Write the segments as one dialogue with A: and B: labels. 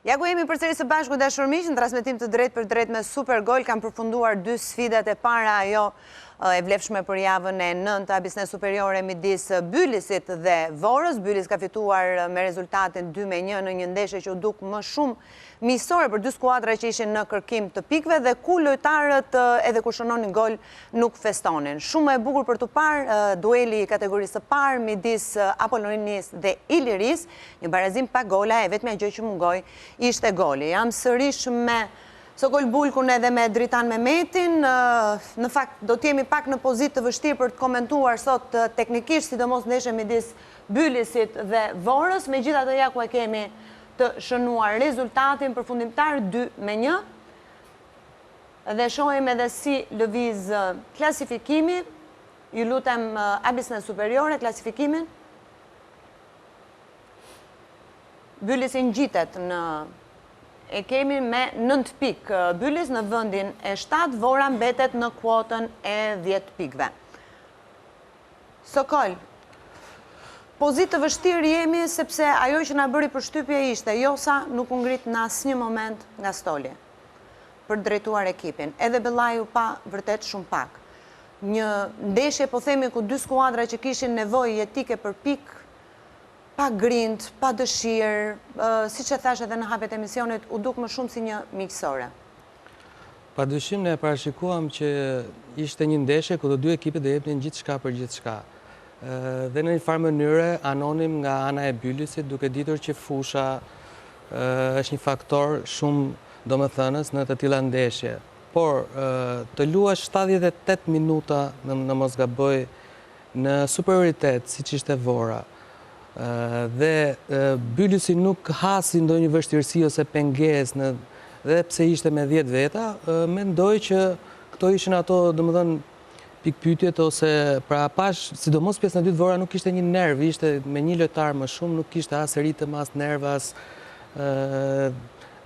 A: Ja ku jemi përsëri së bashku dashur miq në transmetim të drejtpërdrejtë me Supergol kanë përfunduar dy sfidat e para ajo e vlefshme për javën e nëntë Abissnet Superiore midis Bylisit dhe Vorës. Bylis ka fituar me rezultatin 2 me 1 në një ndeshje që u duk më shumë miqësore për dy skuadra që ishin në kërkim të pikëve dhe ku lojtarët edhe kur shënonin gol nuk festonin. Shumë më e bukur për t'u parë dueli i kategorisë së parë midis Apolonisë dhe Ilirisë, Një barazim pa gola, e vetmja gjë që mungoi ishte goli. Jam sërish me Sokol Bulkun edhe me Dritan Mehmetin. Në fakt, do të jemi pak në pozitë të vështirë për të komentuar sot teknikisht, sidomos ndeshjen midis Bylisit dhe Vorës. Megjithatë, ja ku e kemi të shënuar rezultatin përfundimtar 2 me 1. Dhe shohim edhe si lëviz klasifikimi. Ju lutem Abissnet Superiore klasifikimin. Bylisi ngjitet në e kemi me 9 pikë. Bylis në vendin e 7, Vora mbetet në kuotën e 10 pikëve. Sokol, pozitë të vështirë jemi sepse ajo që na bëri përshtypje ishte Josa nuk u ngrit në asnjë moment nga stoli për të drejtuar ekipin. Edhe Bellai u pa vërtet shumë pak. Një ndeshje po themi ku dy skuadra që kishin nevojë jetike për pikë, pa grintë, pa dëshirë, siç e thashë edhe në hapje të emisionit, u duk më shumë si një miqësore.
B: Pa dyshim ne e parashikuam që ishte një ndeshje ku të dy ekipet do jepnin gjithçka për gjithçka. Dhe në një farë mënyre anonim nga ana e Bylisit duke ditur që fusha është një faktor shumë domethënës në të tilla ndeshje. Por, të luash 78 minuta, në mos gaboj, në superioritet, siç ishte Vora, dhe Bylisi nuk hasi ndonjë vështirësi ose pengesë në dhe pse ishte me 10 veta, mendoj që këto ishin ato, domethënë, pikëpyetjet ose pra pashë, sidomos pjesën e dytë Vora nuk kishte një nerv, ishte me një lojtar më shumë, nuk kishte as ritëm, as nerv, as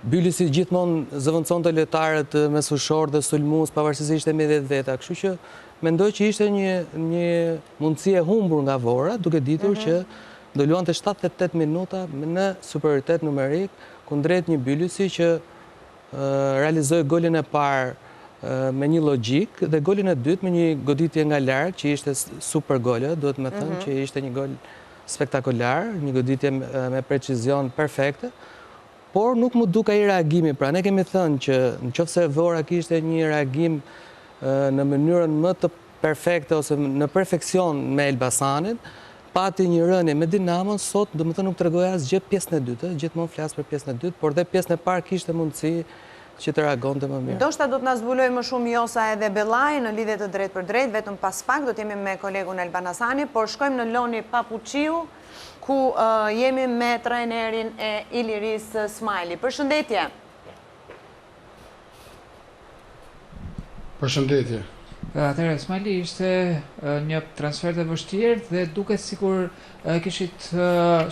B: Bylisi gjithmonë zëvendësonte lojtarët mesfushorë dhe sulmues, pavarësisht se ishte me 10 veta, kështu që mendoj që ishte një një mundësi e humbur nga Vora, duke ditur mhm. që do luante 78 minuta në superioritet numerik kundrejt një Bylisi që realizoi golin e parë me një logjikë dhe golin e dytë me një goditje nga larg që ishte super gol, duhet me thënë mhm. që ishte një gol spektakolar, një goditje me precizion perfekte. Por nuk m'u duk ai reagimi, pra ne kemi thënë që në qoftë se Vora kishte një reagim në mënyrën më të perfekte ose në perfeksion me Elbasanin, pati një rënie me Dinamon, sot domethënë nuk tregoi asgjë pjesën e dytë, gjithmonë flas për pjesën e dytë, por dhe pjesën e parë kishte mundësi që të reagonte më
A: mirë. Ndoshta do të na zbulojë më shumë Josa edhe Bellai në lidhje të drejtpërdrejtë, vetëm pas pak do të jemi me kolegun Alban Hasani, por shkojmë në Loni Papuçiu, ku jemi me trajnerin e Ilirisë Smajli. Përshëndetje!
C: Përshëndetje!
D: Atëherë, Smajli ishte një transfertë e vështirë dhe duket sikur kishit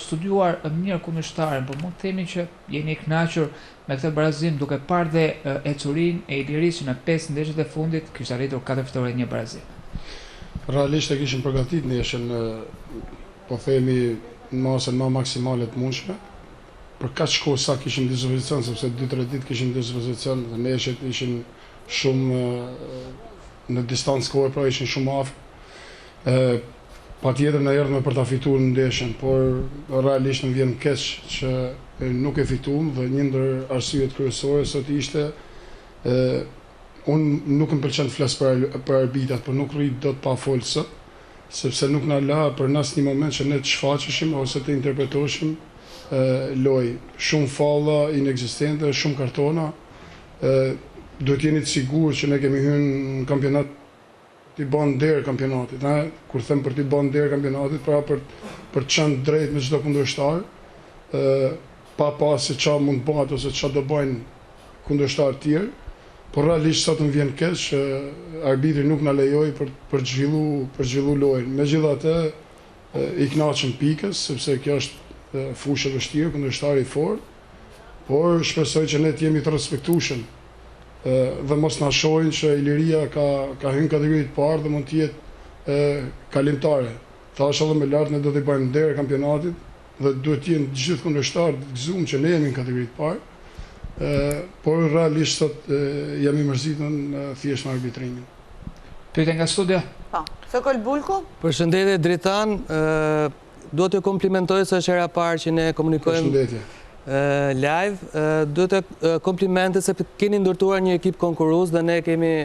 D: studiuar mirë kundërshtarin, por mund të themi që jeni i kënaqur me këtë barazim duke parë dhe ecurinë e Ilirisë që në 5 ndeshjet e fundit kishte arritur 4 fitore e një barazim.
C: Realisht e kishim përgatit ndeshjen po themi në masën më maksimale të mundshme. Për kaq kohë sa kishim dispozicion, sepse 2-3 ditë kishim dispozicion dhe ndeshjet ishin shumë në distancë kohe, pra ishin shumë afër. Ë patjetër ne erdhëm për ta fituar ndeshjen, por realisht më vjen keq që nuk e fituam dhe një ndër arsyet kryesore sot ishte ë unë nuk më pëlqen të flas për për arbitrat, por nuk rri dot pa fol sot sepse nuk na la për në asnjë moment që ne të shfaqeshim ose të interpretoshim lojë. Shumë falla inekzistente, shumë kartona. Duhet jeni të sigurt që ne kemi hyrë në kampionat t'i bën nder kampionatit, ë? Kur them për t'i bën nder kampionatit, pra për për të qenë drejt me çdo kundërshtar, ë pa pa se ça mund të bëhet ose ça do bëjnë kundërshtarë të tjerë, por realisht sot më vjen keq që arbitri nuk na lejoi për për të zhvillu për të zhvillu lojën. Megjithatë, i kënaqëm pikës, sepse kjo është fushë e vështirë, kundërshtari i fortë, por shpresoj që ne të jemi të respektueshëm dhe mos na shohin që Iliria ka ka hyrë në kategori të parë dhe mund të jetë kalimtare. Thashë edhe më lart ne do t'i bëjmë nder kampionatit dhe duhet të jenë të gjithë kundërshtarët të gëzuar që ne jemi në kategori të parë. Por realisht sot jam i mërzitun thjesht me arbitrimin.
D: Pyetje nga studio?
A: Po. Sokol Bulku?
B: Përshëndetje Dritan, dua t'ju komplimentoj se është hera e parë që ne komunikojmë live. Dua të komplimente se keni ndërtuar një ekip konkurrues dhe ne kemi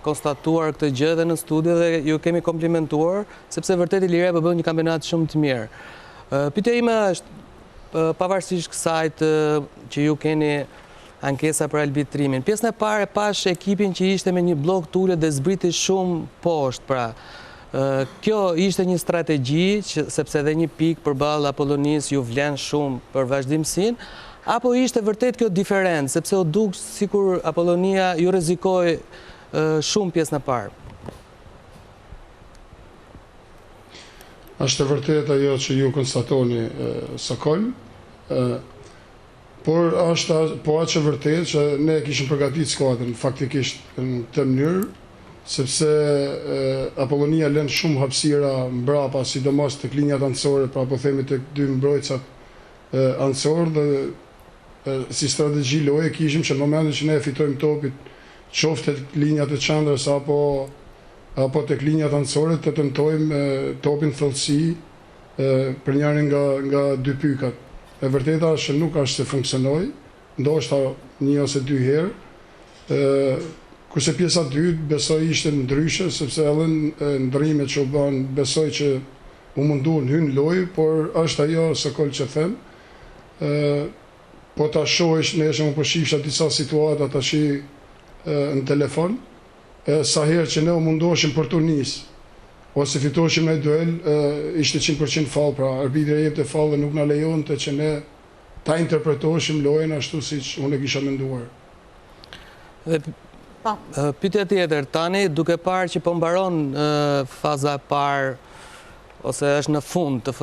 B: konstatuar këtë gjë dhe në studio dhe ju kemi komplimentuar, sepse vërtet Iliria po bën një kampionat shumë të mirë. Pyetja ime është, pavarësisht kësaj të, që ju keni ankesa për arbitrimin. Pjesën e parë e pashë ekipin që ishte me një bllok të ulët dhe zbriti shumë poshtë, pra kjo ishte një strategji, që, sepse edhe një pikë përballë Apollonisë ju vlen shumë për vazhdimësinë, apo ishte vërtet kjo diferencë, sepse u duk sikur Apollonia ju rrezikoi shumë pjesën e parë.
C: Është e vërtetë ajo që ju konstatoni Sokol, por është po aq e vërtetë që ne e kishim përgatitur skuadrën faktikisht në këtë mënyrë, sepse Apollonia lën shumë hapësira mbrapa, sidomos tek linjat anësore, pra po themi tek dy mbrojtësat anësorë dhe si strategji loje kishim që në momentin që ne e fitojmë topin, qoftë tek linjat e qendrës apo apo tek linjat anësore të tentojmë topin në thellësi për njërin nga nga dy pykat. E vërteta është që nuk është se funksionoi, ndoshta një ose dy herë, kurse pjesa e dytë besoj ishte ndryshe sepse edhe ndërrimet që u bënë besoj që u munduan hynë në lojë, por është ajo Sokol që them, po ta shohish nesër unë po shifsha disa situata tashi në telefon, E sa herë që ne u mundoheshim për t'u nis, ose fitoheshim ndonjë duel, ishte 100% faull, pra arbitri e jepte faull dhe nuk na lejonte që ne ta interpretoheshim lojën ashtu siç unë e kisha menduar.
B: Dhe po. Pyetja tjetër, tani duke parë që po mbaron faza e parë ose është në fund të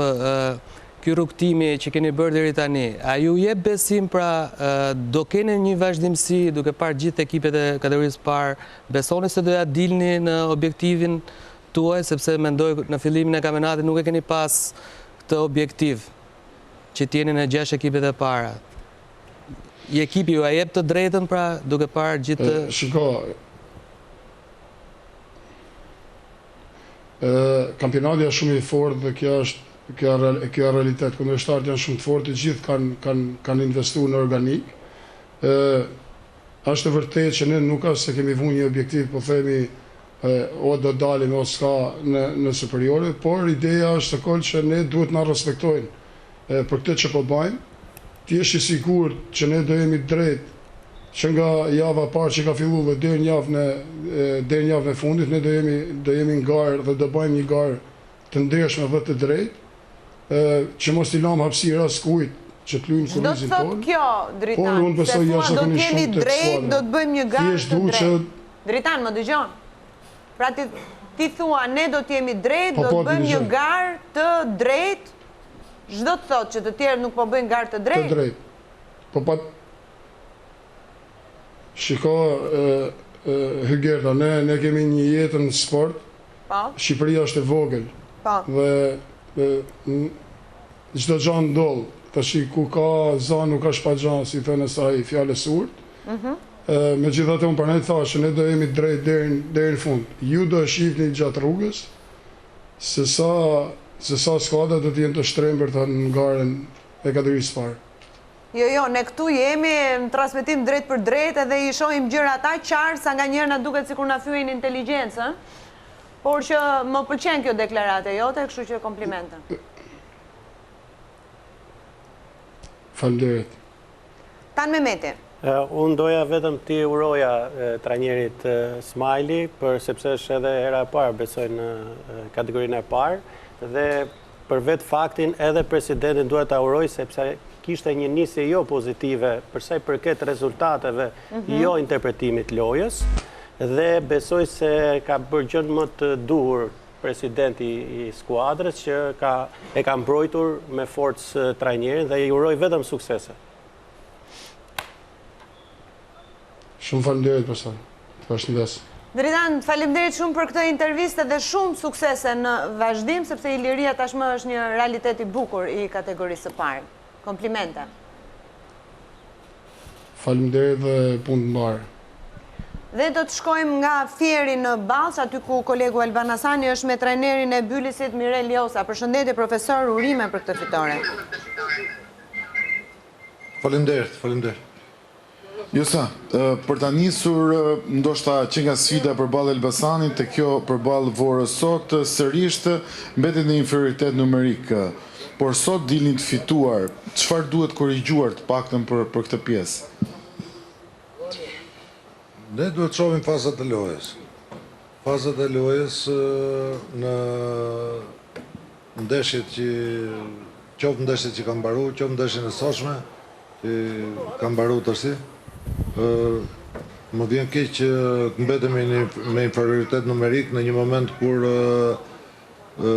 B: ky rrugëtimi që keni bërë deri tani, a ju jep besim pra do keni një vazhdimësi duke parë gjithë ekipet e kategorisë parë, besoni se do ja dilni në objektivin tuaj, sepse mendoj në fillimin e kampionatit nuk e keni pas këtë objektiv që të jeni në 6 ekipet e para. I ekipi ju a jep të drejtën pra duke parë gjithë
C: Shiko, Kampionati është shumë i fortë dhe kjo është kjo kjo realitet. Kundërshtarët janë shumë të fortë, të gjithë kanë kanë kanë investuar në organikë. Ë është e vërtetë që ne nuk është se kemi vu një objektiv, po themi o do dalim o s'ka në në superiore, por ideja është Sokol që ne duhet na respektojnë për këtë që po bëjmë. Të jesh i sigurt që ne do jemi drejt që nga java e parë që ka fillu dhe deri në javën e deri në javën e fundit ne do jemi do jemi në garë dhe do bëjmë një garë të ndershme dhe të drejtë, ë që mos t'i lamë hapësirë askujt që të luajnë
A: Ç'do të
C: kurrizin
A: thotë
C: tonë,
A: kjo,
C: por
A: Dritan?
C: unë
A: Se
C: besoj
A: thua do të
C: jashtëzakonisht
A: jemi
C: shumë tek
A: drejt,
C: skuadra.
A: do të bëjmë një garë
C: Thjesht
A: të
C: du që
A: drejtë. Dritan, më dëgjon? Pra ti ti thua ne do të jemi drejt,
C: po
A: do
C: po
A: të
C: të
A: bëjmë një
C: dëgjoj.
A: garë të drejtë. Ç'do të thotë që të tjerët nuk po bëjnë garë të
C: Të
A: drejtë?
C: drejtë. Po pa Shiko, Hygerta, ne ne kemi një jetë në sport.
A: Po.
C: Shqipëria është e vogël.
A: Po.
C: Dhe çdo gjë ndodh. Tashi ku ka za nuk është pa gja, si thënë asaj fjalës së urtë.
A: Mhm.
C: Megjithatë unë prandaj thashë që ne do jemi drejt deri deri në fund. Ju do e shihni gjatë rrugës se sa se sa skuadra do të jenë të shtrembërta në garën e kategorisë së parë.
A: Jo, jo, ne këtu jemi në transmetim drejtpërdrejt edhe i shohim gjërat aq qartë sa nganjëherë na duket sikur na fyejnë inteligjencën, por që më pëlqen kjo deklaratë e jote, kështu që komplimente.
C: Faleminderit.
A: Tan Mehmeti.
E: Unë doja vetëm t'i uroja trajnerit Smajli, për sepse është edhe hera e parë, besoj në kategorinë e parë, dhe për vetë faktin edhe presidentin duhet ta uroj sepse kishte një nisje jo pozitive për sa i përket rezultateve, mhm. jo interpretimit lojës, dhe besoj se ka bërë gjënë më të duhur presidenti i skuadrës që ka, e ka mbrojtur me forcë trajnerin dhe i uroj vetëm suksese.
C: Shumë faleminderit për sa. Të përshëndes.
A: Dritan, faleminderit shumë për këtë intervistë dhe shumë suksese në vazhdim, sepse Iliria tashmë është një realitet i bukur i kategorisë së parë. Komplimente.
C: Faleminderit dhe punë të mbarë.
A: Dhe do të shkojmë nga Fieri në Ballsh, aty ku kolegu Alban Hasani është me trajnerin e Bylisit, Mirel Josa. Përshëndetje profesor, urime për këtë fitore.
F: Faleminderit, faleminderit. Josa, për ta nisur ndoshta që nga sfida përballë Elbasanit te kjo përballë Vorës sot, sërish mbetet në inferioritet numerik. Por sot dilni të fituar, çfarë duhet korrigjuar të paktën për për këtë pjesë?
G: Ne duhet të shohim fazat e lojës. Fazat e lojës në ndeshjet që qoftë ndeshjet që kanë mbaru, qoftë ndeshjen e sotshme që ka mbaru tashti. Ë më vjen keq që të mbetemi me inferioritet numerik në një moment kur ë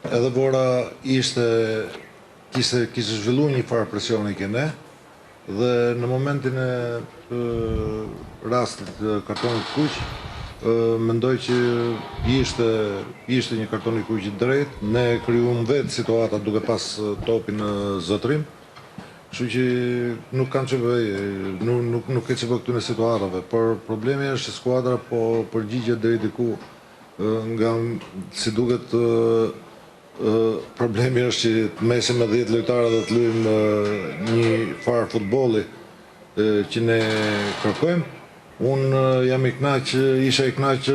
G: edhe Vora ishte kishte kishte zhvilluar një farë presioni ke ne. Dhe në momentin e rastit të kartonit të kuq, mendoj që ishte ishte një karton i kuq i drejtë, ne krijuam vetë situata duke pas topin në zotërim. Kështu që nuk kam ç'të bëj, nuk nuk nuk ke ç'u bëj këtyre situatave, por problemi është që skuadra po përgjigjet deri diku nga si duket Problemi është që të mbesim me 10 lojtarë dhe të luajmë një farë futbolli që ne kërkojmë. Unë jam i knaq, isha i knaq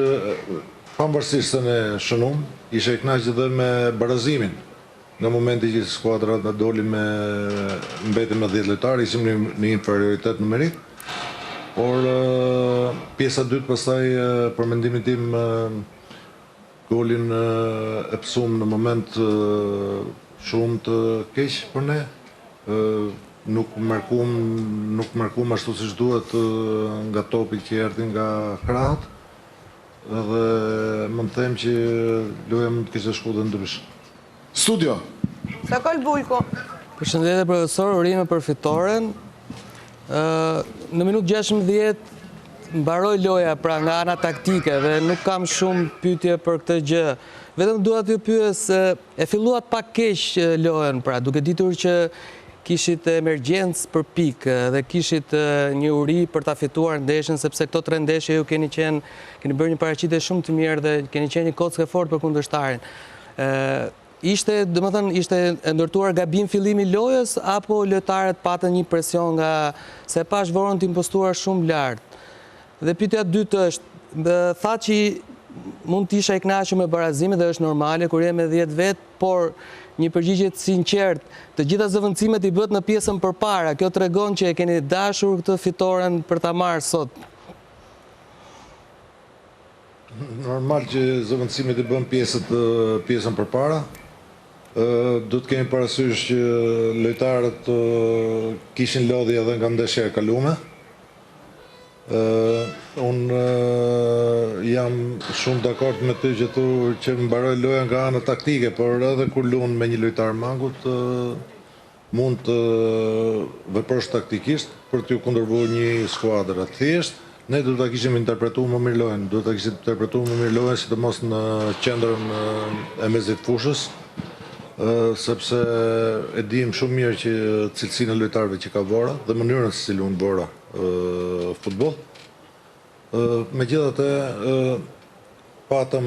G: pavarësisht se ne shënum, isha i knaq dhe me barazimin. Nga momenti që skuadra na doli me mbeti me 10 lojtarë, ishim në, në inferioritet numerik. Por pjesa e dytë pastaj për mendimin tim Golin e pësum në moment shumë të keq për ne. Nuk merkum, nuk merkum ashtu siç duhet nga topi që erdhi nga krahët. Dhe mund të them që loja mund të kishte shku dhe ndryshe.
F: Studio.
A: Sokol Bulku.
B: Përshëndetje profesor, urime për fitoren. Në minutë 16 mbaroi loja pra nga ana taktike dhe nuk kam shumë pyetje për këtë gjë. Vetëm dua t'ju pyes, e filluat pak keq lojën pra, duke ditur që kishit emergjencë për pikë dhe kishit një uri për ta fituar ndeshjen sepse këto tre ndeshje ju keni qenë, keni bërë një paraqitje shumë të mirë dhe keni qenë një kockë e fortë për kundërshtarin. Ishte, domethënë, ishte e ndërtuar gabim fillimi i lojës apo lojtarët patën një presion nga se e pashë Vorën të impostuar shumë lart. Dhe pyetja e dytë është, thatë që mund të isha i kënaqur me barazimin dhe është normale kur je me 10 vetë, por një përgjigje të sinqertë, të gjitha zëvendësimet i bëtë në pjesën përpara. Kjo tregon që e keni dashur këtë fitoren për ta marrë sot.
G: Normal që zëvendësimet i bën pjesët pjesën përpara. Do të kemi parasysh që lojtarët kishin lodhje edhe nga ndeshja e kalume. Unë jam shumë dakord me ty që thu që mbaroi loja nga ana taktike, por edhe kur luan me një lojtar mangut, Mund të veprosh taktikisht për t'iu kundërvu një skuadre. Thjesht, ne duhet ta kishim interpretuar më mirë lojën, duhet ta kishim interpretuar më mirë lojën, sidomos në qendrën e mesit të fushës, sepse e dimë shumë mirë që cilësinë e lojtarëve që ka Vora dhe mënyrën se si luan Vora futboll. Megjithatë, patëm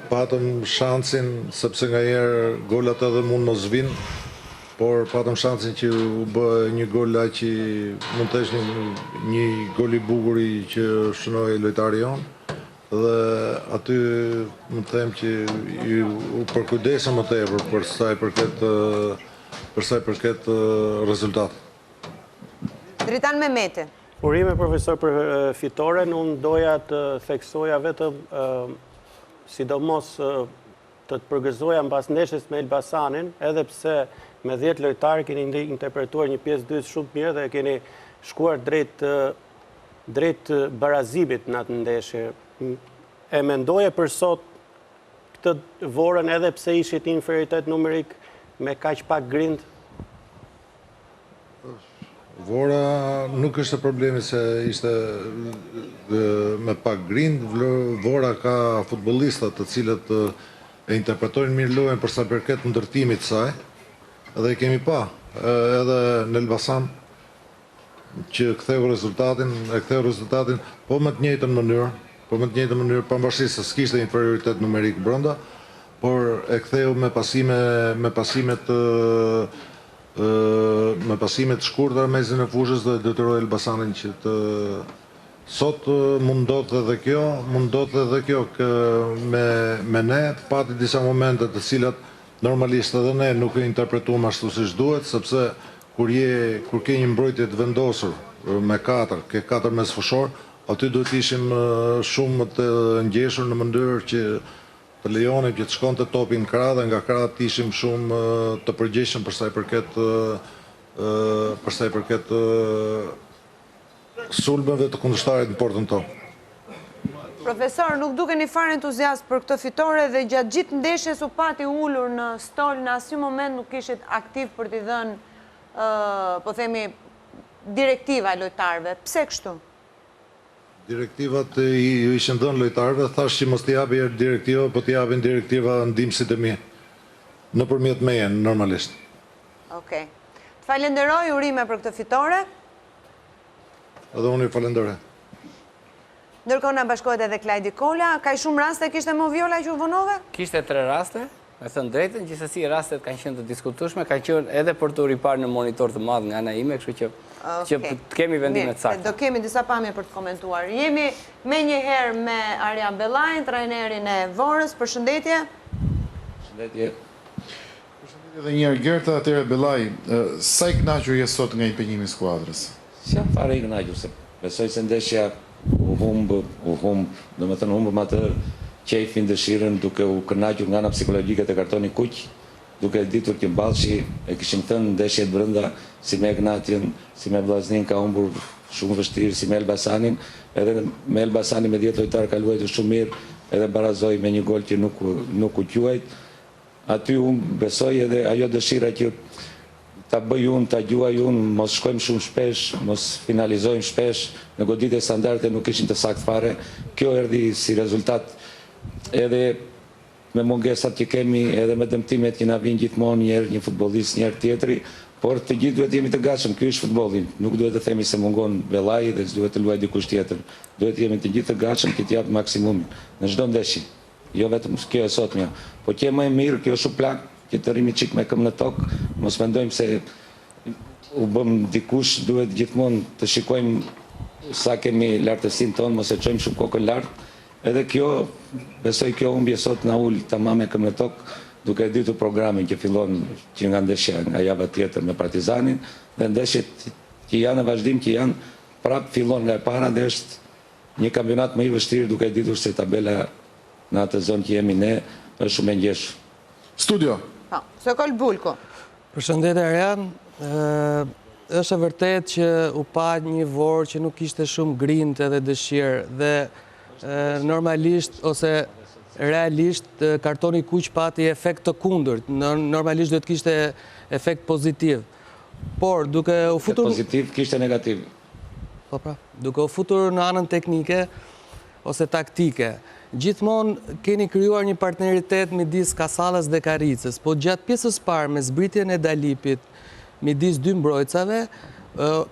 G: patëm shansin, sepse nganjëherë golat edhe mund mos vinë, por patëm shansin që u bë një gol aq i, mund të thesh një, një gol i bukur i që shënoi lojtari jonë dhe aty mund të them që i, u përkujdesëm më tepër për sa i përket për sa i përket rezultatit.
A: Dritan Mehmeti.
E: Urime profesor për fitoren, unë doja të theksoja vetëm sidomos të të përgëzoja mbas ndeshjes me Elbasanin, edhe pse me 10 lojtarë keni interpretuar një pjesë dytë shumë të mirë dhe keni shkuar drejt drejt barazimit në atë ndeshje. E mendoje për sot këtë Vorën edhe pse ishit inferioritet numerik me kaq pak grindë?
G: Vora nuk është problemi se ishte me pak grindë, Vora ka futbollista të cilët e interpretojnë mirë lojën për sa i përket ndërtimit të saj dhe e kemi pa edhe në Elbasan. që ktheu rezultatin, e ktheu rezultatin po me të njëjtën mënyrë, po me të njëjtën mënyrë, pavarësisht se s'kishte inferioritet numerik brenda, por e ktheu me pasime me pasime të me pasime të shkurtra në mesin e fushës dhe detyroi Elbasanin që të sot mund ndodhte edhe kjo, mund ndodhte edhe kjo kë me me ne, pati disa momente të cilat normalisht edhe ne nuk e interpretuam ashtu siç duhet, sepse kur je kur ke një mbrojtje të vendosur me katër, ke katër mesfushorë, aty duhet të ishim shumë të ngjeshur në mënyrë që të lejonim që të shkonte topi në krah dhe nga krah të ishim shumë të përgjegjshëm për sa i përket për sa i përket sulmeve të kundërshtarit në portën tonë.
A: Profesor, nuk dukeni fare entuziast për këtë fitore dhe gjatë gjithë ndeshjes u patë i ulur në stol, në asnjë moment nuk ishit aktiv për t'i dhënë, po themi, direktiva lojtarëve. Pse kështu?
G: Direktivat ju ishin dhënë lojtarëve, thashë që mos t'i japi herë direktiva, po t'i japin direktiva ndihmësit e mi, nëpërmjet meje, normalisht.
A: Okej. Të falenderoj, urime për këtë fitore.
G: Edhe unë ju falenderoj.
A: Ndërkohë na bashkohet edhe Klajdi Kola. Kaq shumë raste kishte Moviola që u vonove?
H: Kishte tre raste. Me thënë drejtën, gjithsesi rastet kanë qenë të diskutueshme, kanë qenë edhe për t'u riparë në monitor të madh nga ana ime, kështu që që të kemi vendime të
A: sakta. Do kemi disa pamje për të komentuar. Jemi menjëherë me Arjan Bellajn, trajnerin e Vorës. Përshëndetje.
F: Përshëndetje. Përshëndetje edhe një herë Gerta, atëherë Bellaj, sa i kënaqur je sot nga impenjimi i skuadrës?
I: S'jam fare i kënaqur se besoj se ndeshja u humb, u humb, domethënë humbëm atë qejfin, dëshirën duke u kënaqur nga ana psikologjike te kartoni i kuq, duke e ditur që Ballshi, e kishim thënë ndeshjet brenda, si me Egnatian, si me Vllazninë ka humbur shumë vështirë, si me Elbasanin, edhe me Elbasanin me dhjetë lojtarë ka luajtur shumë mirë, edhe barazoi me një gol që nuk nuk u quajt. Aty unë besoj edhe ajo dëshira që ta bëj unë, ta gjuaj unë, mos shkojmë shumë shpesh, mos finalizojmë shpesh, në goditje standarde nuk ishim të saktë fare. Kjo erdhi si rezultat edhe me mungesat që kemi, edhe me dëmtimet që na vijnë gjithmonë një herë një futbollist, një herë tjetri, por të gjithë duhet të jemi të gatshëm, ky është futbolli, nuk duhet të themi se mungon Bellai dhe s'duhet të luajë dikush tjetër. Duhet të jemi të gjithë të gatshëm që të japim maksimumin në çdo ndeshje. Jo vetëm kjo e sotmja, po qe më e mirë kjo shuplakë që të rrimë çik me këmbë në tokë, mos mendojmë se u bëmë dikush, duhet gjithmonë të shikojmë sa kemi lartësinë tonë, mos e çojmë shumë kokën lart. Edhe kjo, besoj kjo humbje sot na ul tamam me këmbë në tokë, duke e ditur programin që fillon që nga ndeshja nga java tjetër me Partizanin dhe ndeshjet që janë në vazhdim që janë prapë fillon nga e para dhe është Një kampionat më i vështirë duke e ditur se tabela në atë zonë që jemi ne është shumë e ngjeshur.
F: Studio.
A: Po, Sokol Bulku.
B: Përshëndetje Arjan. Është e vërtetë që u pa një Vorë që nuk kishte shumë grintë edhe dëshirë dhe normalisht ose realisht kartoni i kuq pati efekt të kundërt. Normalisht duhet të kishte efekt pozitiv. Por duke u futur
I: pozitiv kishte negativ.
B: Po pra, duke u futur në anën teknike ose taktike, gjithmonë keni krijuar një partneritet midis Kasallës dhe Karicës, po gjatë pjesës parë me zbritjen e Dalipit midis dy mbrojtësave,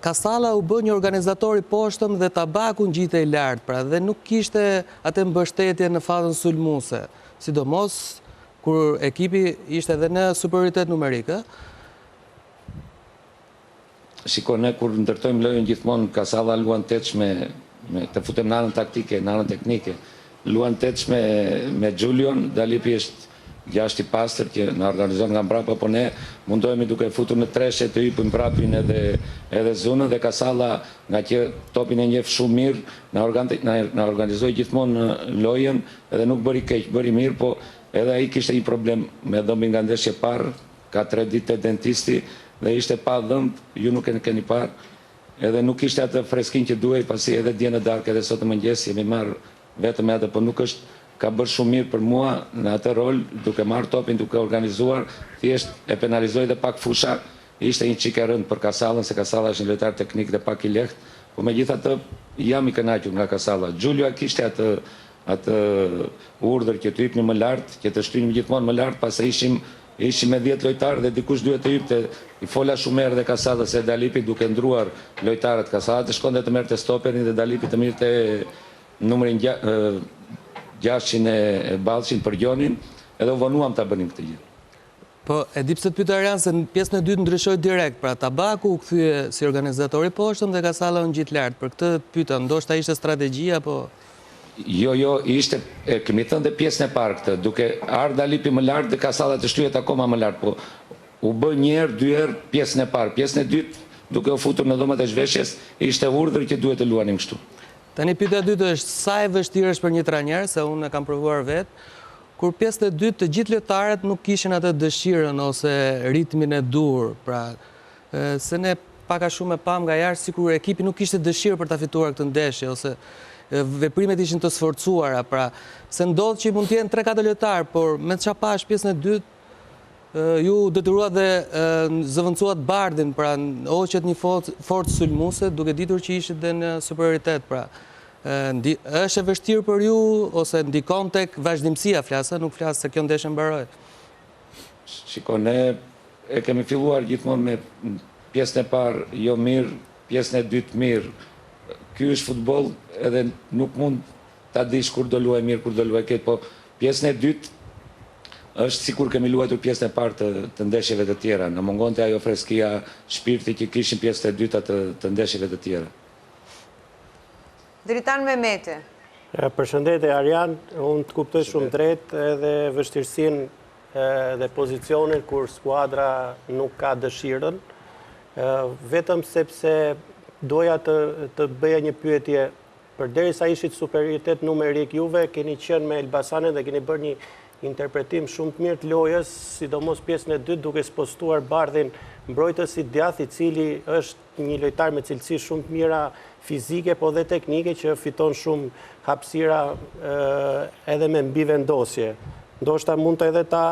B: Kasalla u bë një organizator i poshtëm dhe Tabaku ngjitej lart, pra dhe nuk kishte atë mbështetje në fazën sulmuese, sidomos kur ekipi ishte edhe në superioritet numerik, ë?
I: Shiko, ne kur ndërtojmë lojën gjithmonë Kasalla luan tetësh me me të futem në anën taktike, në anën teknike. Luan tetësh me me Xhulion, Dalipi është gjashtë i pastër që na organizon nga mbrapa, po ne mundohemi duke e futur në treshe të hypim prapin edhe edhe Zunën dhe Kasalla nga që topin e njeh shumë mirë, na organ na na organizoi gjithmonë lojën edhe nuk bëri keq, bëri mirë, po edhe ai kishte një problem me dhëmbin nga ndeshja e parë, Ka tre ditë te dentisti dhe ishte pa dhëmbë, ju nuk e keni parë, edhe nuk kishte atë freskinë që duhej, pasi edhe dje në darkë edhe sot në mëngjes jemi marrë vetëm me atë, po nuk është, ka bërë shumë mirë për mua në atë rol, duke marrë topin, duke organizuar, thjesht e penalizoi dhe pak fusha, ishte një çikë e rëndë për Kasallën, se Kasalla është një lojtar teknik dhe pak i lehtë, po megjithatë jam i kënaqur nga Kasalla. Xhulio kishte atë atë urdhër që të hypnim më lart, që të shtynim gjithmonë më lart, pasi ishim Ishim me 10 lojtarë dhe dikush duhet të hipte. I fola shumë herë dhe Kasadës e Dalipit duke ndruar lojtarët. Kasada të shkonte të merrte stoperin dhe Dalipi të merrte numrin gjashin e Ballshin për Gjonin, edhe u vonuam ta bënim këtë gjë.
B: Po, e di pse të pyeta Arjan, se në pjesën e dytë ndryshoi direkt, pra Tabaku u kthye si organizator i poshtëm dhe Kasalla u ngjit lart. Për këtë të pyeta, ndoshta ishte strategji apo
I: Jo, jo, ishte, e kemi thënë dhe pjesën e parë këtë, duke ardhë Dalipi më lart dhe Kasalla të shtyhet akoma më lart, po u bë një herë, dy herë pjesën e parë, pjesën e dytë, duke u futur në dhomat e zhveshjes, ishte urdhër që duhet të luanim kështu.
B: Tani pyetja e dytë është, sa e vështirë është për një trajner, se unë e kam provuar vetë, kur pjesën e dytë të gjithë lojtarët nuk kishin atë dëshirën ose ritmin e duhur, pra se ne pak a shumë e pamë nga jashtë sikur ekipi nuk kishte dëshirë për ta fituar këtë ndeshje ose veprimet ishin të sforcuara, pra se ndodh që mund të jenë 3-4 lojtarë, por me ça pashë pjesën e dytë Ju u detyruat dhe zëvendësuat Bardhin, pra hoqët një forcë sulmuese, duke ditur që ishit dhe në superioritet, pra është e vështirë për ju ose ndikon tek vazhdimësia flas, nuk flas se kjo ndeshje mbaroi.
I: Shiko, ne e kemi filluar gjithmonë me pjesën e parë jo mirë, pjesën e dytë mirë. Ky është futboll edhe nuk mund ta dish kur do luaj mirë, kur do luaj keq, po pjesën e dytë është sikur kemi luajtur pjesën e parë të, të ndeshjeve të tjera. Na mungonte ajo freskia, shpirti që kishim pjesët e dyta të, të ndeshjeve të tjera.
A: Dritan Mehmeti.
E: Përshëndetje Arjan, unë të kuptoj shumë drejt edhe vështirësinë dhe pozicionin kur skuadra nuk ka dëshirën, vetëm sepse doja të, të bëja një pyetje Përderisa ishit superioritet numerik, juve keni qenë me Elbasanin dhe keni bërë një interpretim shumë të mirë të lojës, sidomos pjesën e dytë duke spostuar Bardhin mbrojtës i djathtë, i cili është një lojtar me cilësi shumë të mira fizike, po dhe teknike që fiton shumë hapësira edhe me mbivendosje. Ndoshta mund të edhe ta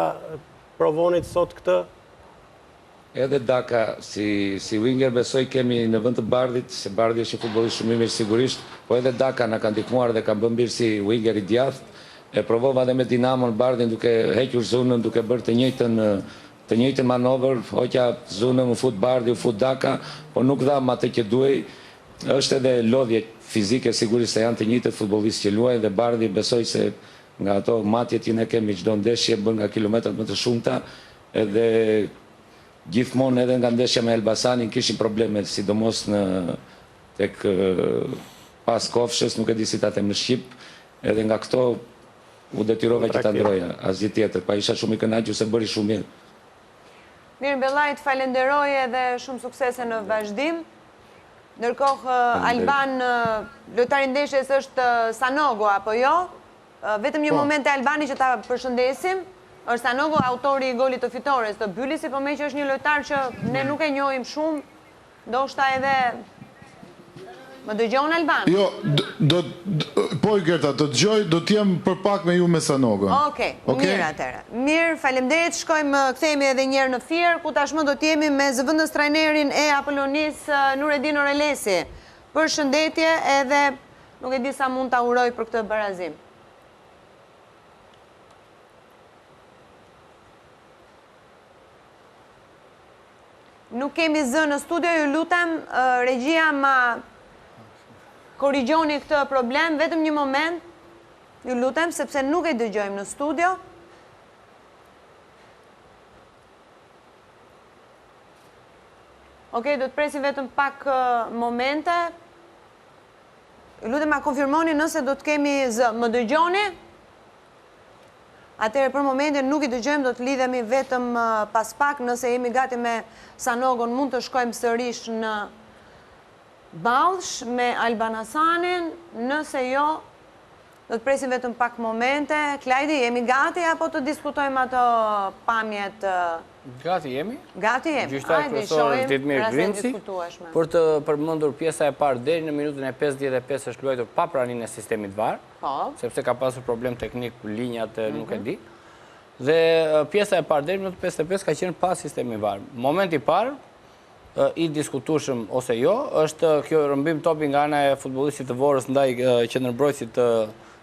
E: provonit sot këtë?
I: Edhe Daka si si winger besoj kemi në vend të Bardhit, se Bardhi është një futbollist shumë i mirë sigurisht, po edhe Daka na ka ndihmuar dhe ka bërë mirë si winger i djathtë. E provova edhe me Dinamon Bardhin duke hequr Zunën, duke bërë të njëjtën të njëjtën manovër, hoqa Zunën, u fut Bardhi, u fut Daka, po nuk dhamë atë që duhej. Është edhe lodhje fizike sigurisht se janë të njëjtët futbollistë që luajnë dhe Bardhi besoj se nga ato matjet që ne kemi çdo ndeshje bën nga kilometrat më të shumta, Edhe gjithmonë edhe nga ndeshja me Elbasanin kishim probleme, sidomos në tek pas kofshës, nuk e di si ta them në shqip, edhe nga këto u detyrova që ta ndroja, asgjë tjetër, pa isha shumë i kënaqur se bëri shumë mirë.
A: Mirë Bellai, të falenderoj edhe shumë suksese në vazhdim. Ndërkohë Alban, lojtari i ndeshjes është Sanogo apo jo? Vetëm një moment te Albani që ta përshëndesim. Është Sanogo autori i golit të fitores të Bylisit, po meqë është një lojtar që ne nuk e njohim shumë, ndoshta edhe Më dëgjon Alban?
F: Jo, do po Gerta, të dëgjoj, do të jem për pak me ju me Sanogon.
A: Okej, mirë atëherë. Mirë, faleminderit. Shkojmë, kthehemi edhe një herë në Fier, ku tashmë do të jemi me zëvendës trajnerin e Apolonisë, Nuredin Orelesi. Përshëndetje edhe Nuk e di sa mund ta uroj për këtë barazim. Nuk kemi zë në studio, ju lutem, regjia ma korrigjoni këtë problem, vetëm një moment, ju lutem, sepse nuk e dëgjojmë në studio. Okej, do të presim vetëm pak momente. Ju lutem ma konfirmoni nëse do të kemi zë. Më dëgjoni? Atëherë për momentin nuk i dëgjojmë, do të lidhemi vetëm pas pak, nëse jemi gati me Sanogon, mund të shkojmë sërish në Ballsh me Alban Hasanin, nëse jo, do të presim vetëm pak momente. Klajdi, jemi gati apo të diskutojmë ato pamjet
H: Gati jemi.
A: Gati jemi.
H: Gjyqtar kryesor është Ditmir Grimci. Për të përmendur pjesa e parë deri në minutën e 55 është luajtur pa praninë e sistemit VAR, po. sepse ka pasur problem teknik linjat nuk e mhm. di. Dhe pjesa e parë deri në minutën 55 ka qenë pa sistemin VAR. Momenti i parë i diskutueshëm ose jo, është kjo rrëmbim topi nga ana e futbollistit të Vorës ndaj qendërmbrojtësit të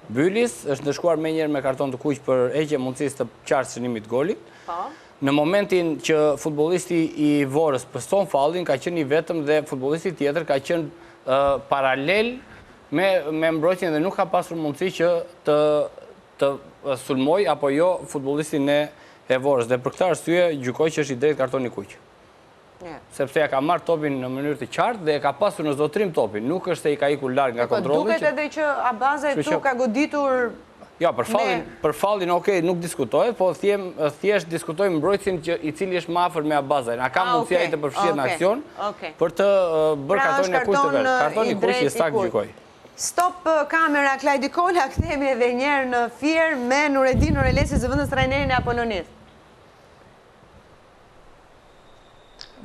H: Bylis, është ndëshkuar menjëherë me karton të kuq për heqje mundësisë të qartë shënimit të golit.
A: Po.
H: Në momentin që futbollisti i Vorës pëson fallin, ka qenë i vetëm dhe futbollisti tjetër ka qenë paralel me me mbrojtjen dhe nuk ka pasur mundësi që të të sulmojë apo jo futbollistin e e Vorës dhe për këtë arsye gjykoj që është i drejtë kartoni i kuq. Sepse ia ka marrë topin në mënyrë të qartë dhe e ka pasur në zotërim topin, nuk është se i ka ikur larg nga
A: po,
H: kontrolli.
A: Duket edhe që Abazaj këtu ka goditur
H: Jo, për fallin, për fallin, ok, nuk diskutohet, po them thjesht diskutojmë mbrojtësin që i cili është më afër me Abazajn. A ka ah, mundësi ai të përfshihet në aksion për të bërë
A: pra,
H: kartonin e kuq të verdhë. Kartoni i kuq i saktë gjykoj.
A: Stop kamera Klajdi Kola, kthehemi edhe një herë në Fier me Nuredin Orelesi, zëvendës trajnerin e Apolonisë.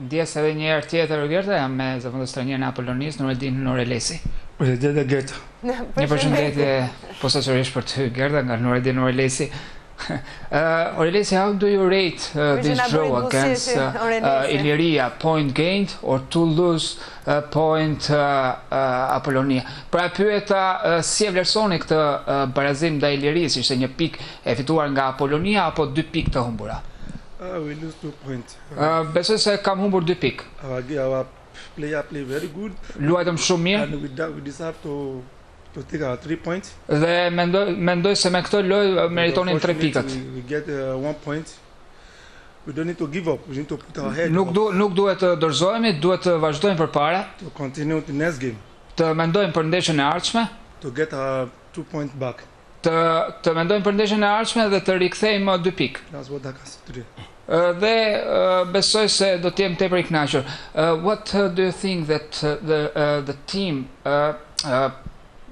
D: Ndjesë edhe një herë tjetër Gerta, jam me zëvendës trajnerin e Apolonisë, Nuredin Nurelesi.
C: Përshëndetje Gerta.
D: Një përshëndetje posaçërisht për ty Gerta nga Nuredin Nurelesi. Uh, Orelesi, how do you rate uh, this draw against uh, uh, Iliria? Point gained or to lose uh, point uh, uh, Apolonia? Pra pyeta uh, si e vlerësoni këtë uh, barazim ndaj Ilirisë, ishte një pikë e fituar nga Apolonia apo dy pikë të humbura?
J: Uh, we lose two points.
D: Uh, besoj se kam humbur dy pikë.
J: Our, our player play very good.
D: Luajtëm shumë mirë.
J: And we, we deserve to to take our three points.
D: Dhe mendoj mendoj se me këtë lojë meritonin tre pikët.
J: We, we get uh, one point. We don't need to give up. We need to put our head
D: nuk du, nuk duhet të dorëzohemi, duhet të vazhdojmë përpara.
J: To continue the next game.
D: Të mendojmë për ndeshjen e ardhshme.
J: To get our two points back.
D: Të të mendojmë për ndeshjen e ardhshme dhe të rikthejmë dy pikë.
J: That's what I can say today.
D: Dhe besoj se do të jem tepër i kënaqur. What do you think that the the team uh, uh,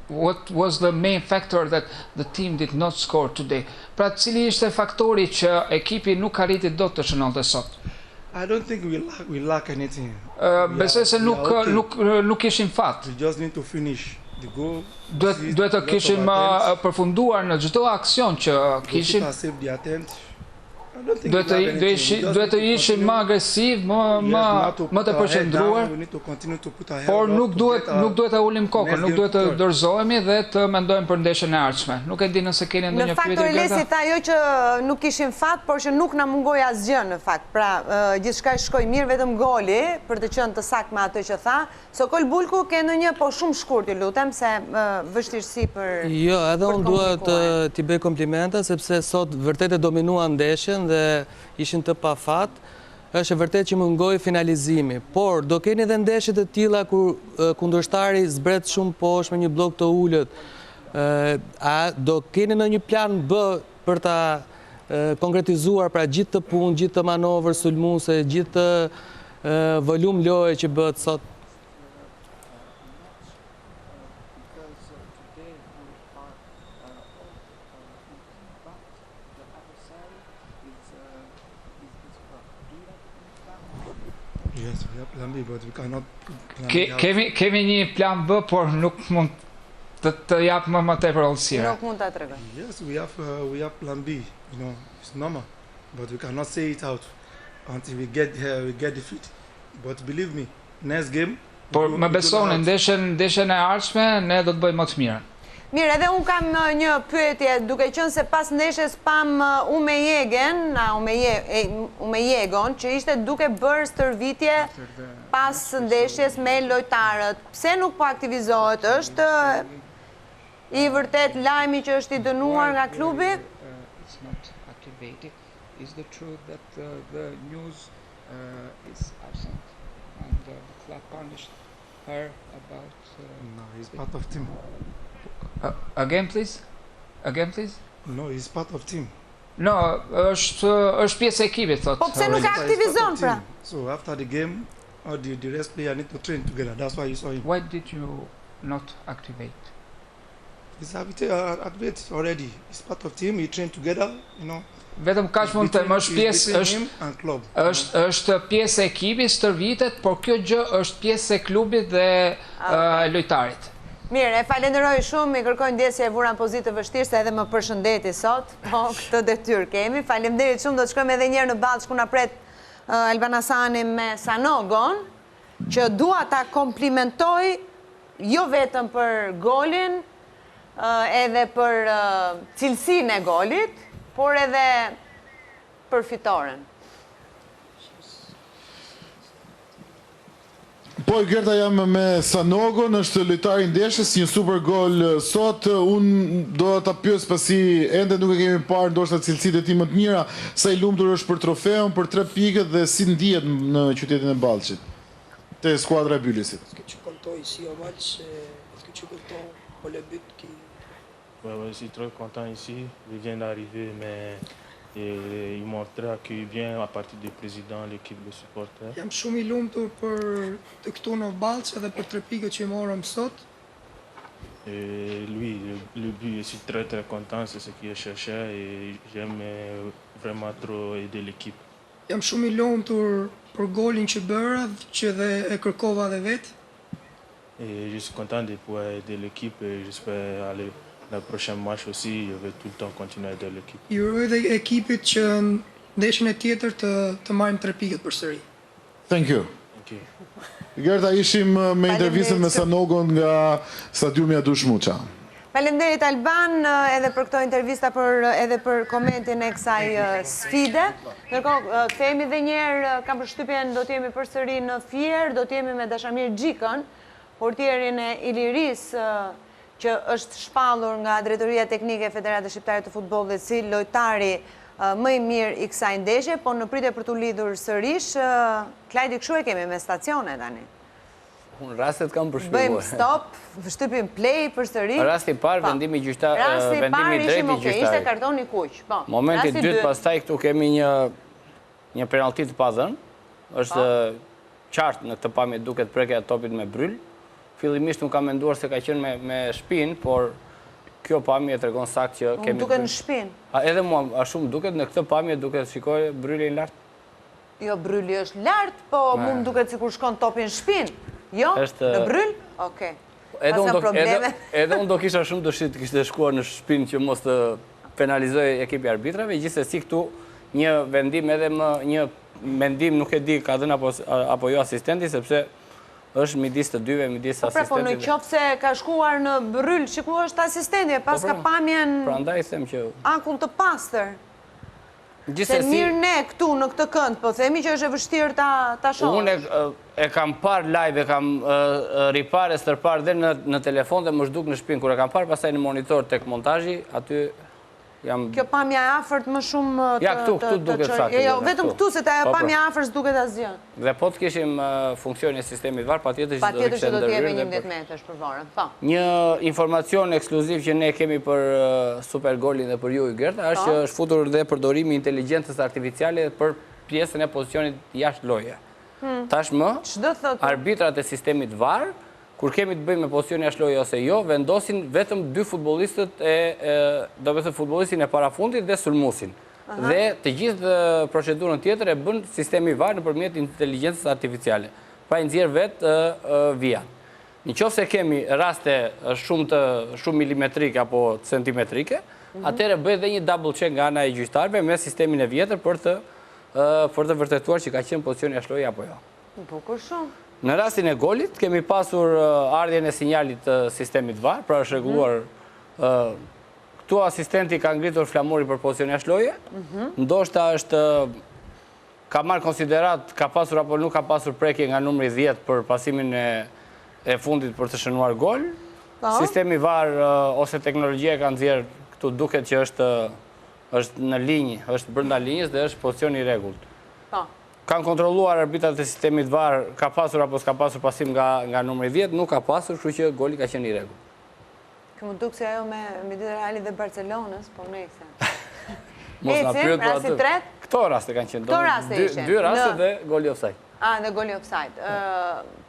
D: what was the main factor that the team did not score today? Pra cili ishte faktori që ekipi nuk arriti dot të shënonte sot?
J: I don't think we lack, we lack anything.
D: Uh, besoj se nuk okay. nuk nuk kishim fat.
J: We just need to finish the goal.
D: Duhet duhet të kishim përfunduar në çdo aksion që kishim. Duhet të duhet ishi, duhet të ishim më agresiv, më më më të përqendruar. Por nuk duhet nuk duhet të ulim kokën, nuk duhet të dorëzohemi dhe të mendojmë për ndeshjen e ardhshme. Nuk e di nëse keni ndonjë
A: pyetje. Në fakt Orelesi tha jo që nuk kishim fat, por që nuk na mungoi asgjë në fakt. Pra, gjithçka shkoi mirë, vetëm goli, për të qenë të saktë me atë që tha. Sokol Bulku, ke ndonjë, po shumë shkurt ju lutem, se vështirësi për
B: Jo, edhe unë dua të t'i bëj komplimente, sepse sot vërtet e dominuan ndeshjen dhe ishin të pafat. Është e vërtetë që mungoi finalizimi, por do keni edhe ndeshje të tilla kur kundërshtari zbret shumë poshtë me një bllok të ulët. A do keni ndonjë plan B për ta konkretizuar pra gjithë këtë punë, gjithë këtë manovër sulmuese, gjithë këtë volum loje që bëhet sot?
D: Kemi kemi një plan B, por nuk mund të të jap më më tepër hollësira.
A: Nuk mund ta tregoj.
J: Yes, we have uh, we have plan B, you know, it's normal, but we cannot say it out until we get here, we get defeat. But believe me, next game
D: Por më besoni, ndeshjen ndeshjen e ardhshme ne do të bëjmë më të mirën.
A: Mirë, edhe unë kam një pyetje, duke qenë se pas ndeshjes pamë Umejegen, na Umejegon, që ishte duke bërë stërvitje pas ndeshjes me lojtarët. Pse nuk po aktivizohet? Është i vërtetë lajmi që është i dënuar nga klubi?
D: Is the truth that the news is absent and the club punished her about
J: No, he's part of team.
D: Uh, again please? Again please?
J: No, he's part of team.
D: No, është është pjesë e ekipit thotë.
A: Po pse nuk e aktivizon pra?
J: So after the game, all the the rest player need to train together. That's why you saw him.
D: Why did you not activate?
J: He's activated already. He's part of team. We train together, you know.
D: Vetëm kaq mund të them, është pjesë është është është pjesë e ekipit, stërvitet, por kjo gjë është pjesë e klubit dhe ah, lojtarit.
A: Mirë, e falenderoj shumë, i kërkoj ndjesë që e vura në pozitë të vështirë se edhe më përshëndeti sot, po këtë detyrë kemi. Faleminderit shumë, do të shkojmë edhe një herë në Ballsh ku na pret Alban Hasani me Sanogon, që dua ta komplimentoj jo vetëm për golin, edhe për cilësinë e golit, por edhe për fitoren.
F: Po Gerta jam me Sanogon, është lojtari i ndeshjes, një super gol sot. Unë do ta pyes pasi ende nuk e kemi parë ndoshta cilësitë e tij më të mira, sa i lumtur është për trofeun, për tre pikët dhe si ndihet në qytetin e Ballshit, te skuadra e Bylisit.
K: Est-ce que tu es content ici à Ballsh? Est-ce que tu es content pour le but qui
L: Ouais, ouais, je suis très content ici. Je viens d'arriver, mais et, ils m'ont très accueilli bien à partir du président, l'équipe de supporters.
K: Jam shumë i lumtur për të këtu në Ballsh edhe për tre pikët që i morëm sot.
L: Et lui, le, le but, je suis très très content, c'est ce qu'il cherchait et j'aime euh, vraiment trop aider l'équipe.
K: Jam shumë i lumtur për golin që bëra, që dhe e kërkova dhe vetë.
L: Et je suis content de pouvoir aider l'équipe et j'espère aller dans le prochain match aussi, je vais tout le temps continuer à aider l'équipe.
K: I uroj dhe ekipit që në ndeshjen e tjetër të të marrim tre pikët përsëri.
F: Thank you.
L: Thank you.
F: Gerta, ishim me intervistën me Sanogon nga stadiumi Adush Muça.
A: Faleminderit Alban edhe për këto intervista për edhe për komentin e kësaj sfide. Ndërkohë kthehemi edhe një herë, kam përshtypjen do të jemi përsëri në Fier, do të jemi me Dashamir Xhikën, portierin e Ilirisë që është shpallur nga Drejtoria Teknike e Federatës Shqiptare të Futbollit si lojtari më i mirë i kësaj ndeshje, po në pritje për t'u lidhur sërish, Klajdi kështu e kemi me stacione tani.
H: Unë rastet kam për shpjeguar.
A: Bëjmë stop, shtypim play përsëri.
H: Rasti i parë, po. vendimi gjyqtar, vendimi i drejtë i gjyqtarit.
A: Ishte karton i kuq, po.
H: Momenti i dytë pastaj këtu kemi një një penallti të padhënë. Është po. qartë në këtë pamje duket prekja e topit me bryl. Fillimisht unë kam menduar se ka qenë me me shpinë, por kjo pamje tregon saktë që
A: kemi. Duket në shpinë.
H: A edhe mua ashtu më duket në këtë pamje duket shikoj brylin lart.
A: Jo, bryli është lart, po mu më duket sikur shkon topi në shpinë. Jo, në bryl? Okej.
H: Edhe unë do, edhe unë do kisha shumë dëshirë të kishte shkuar në shpinë që mos të penalizohej ekipi i arbitrave, gjithsesi këtu një vendim edhe më një mendim nuk e di ka dhënë apo apo jo asistenti sepse është midis të dyve, midis
A: po pra, po
H: asistentit.
A: Po në qoftë se ka shkuar në bryl, shiku është asistenti, e po paska pra, pamjen
H: Prandaj them që
A: akull të pastër. Se mirë ne këtu në këtë kënd, po themi që është e vështirë ta ta
H: shohësh. Unë e kam parë live, e kam riparë e stërparë dhe në në telefon dhe më është duk në shpinë kur e kam parë pastaj në monitor tek montazhi, aty
A: jam Kjo pamja e afërt më shumë
H: të Ja këtu, këtu duket saktë.
A: Jo, jo, vetëm këtu se te ajo po, pra. pamja e afërt s'duket asgjë.
H: Dhe po të kishim funksionin e sistemit VAR, patjetër që do të kishte
A: ndërhyrë. Patjetër që do të jepej 11 metërsh për Vorën, po.
H: Një informacion ekskluziv që ne kemi për Supergolin dhe për ju, Gerta, është po. që është futur dhe përdorimi i inteligjencës artificiale për pjesën e pozicionit jashtë loje. Hmm. Tashmë, arbitrat e sistemit VAR, kur kemi të bëjmë me pozicion jashtë loje ose jo, vendosin vetëm dy futbollistët e, domethënë futbollistin e parafundit dhe sulmuesin. Dhe të gjithë procedurën tjetër e bën sistemi VAR nëpërmjet inteligjencës artificiale. Pra i nxjerr vetë vijat. Në qoftë se kemi raste shumë të shumë milimetrike apo centimetrike, mhm. atëherë bëhet dhe një double check nga ana e gjyqtarëve me sistemin e vjetër për të për të vërtetuar që ka qenë pozicioni jashtë loje apo jo.
A: Bukur shumë.
H: Në rastin e golit kemi pasur ardhjen e sinjalit të sistemit VAR, pra është rregulluar mhm. Këtu asistenti ka ngritur flamurin për pozicion jashtë loje, mhm. ndoshta është ka marrë konsideratë, ka pasur apo nuk ka pasur prekje nga numri 10 për pasimin e, e fundit për të shënuar gol. Po. Sistemi VAR ose teknologjia e ka nxjerrë këtu duket që është është në linjë, është brenda linjës dhe është pozicion i rregullt.
A: Po.
H: Kanë kontrolluar arbitrat e sistemit VAR, ka pasur apo s'ka pasur pasim nga nga numri 10, nuk ka pasur, kështu që goli ka qenë i rregullt.
A: Kjo m'u duk si ajo me midis Realit dhe Barcelonës, po nejse.
H: Mos na pyet për atë. Këto raste kanë qenë.
A: Këto raste ishin.
H: Dy raste dhe goli offside.
A: A, dhe goli offside.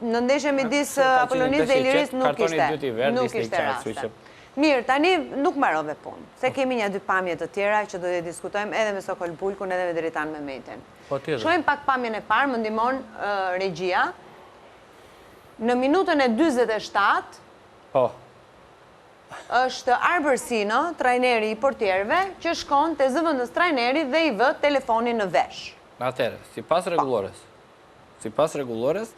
A: Në ndeshje midis Apolonisë dhe Ilirisë nuk ishte. Nuk ishte raste. Mirë, tani nuk mbarove punë. Se kemi nja dy pamje të tjera që do t'i diskutojmë edhe me Sokol Bulkun edhe me Dritan Mehmetin.
H: Po,
A: Shohim pak pamjen e parë, më ndihmon regjia. Në minutën e 47,
H: Po.
A: Është Arbër Sino, trajneri i portierëve, që shkon te zëvendës trajneri dhe i vë telefonin në
H: vesh. Atëherë, sipas rregullores, sipas rregullores,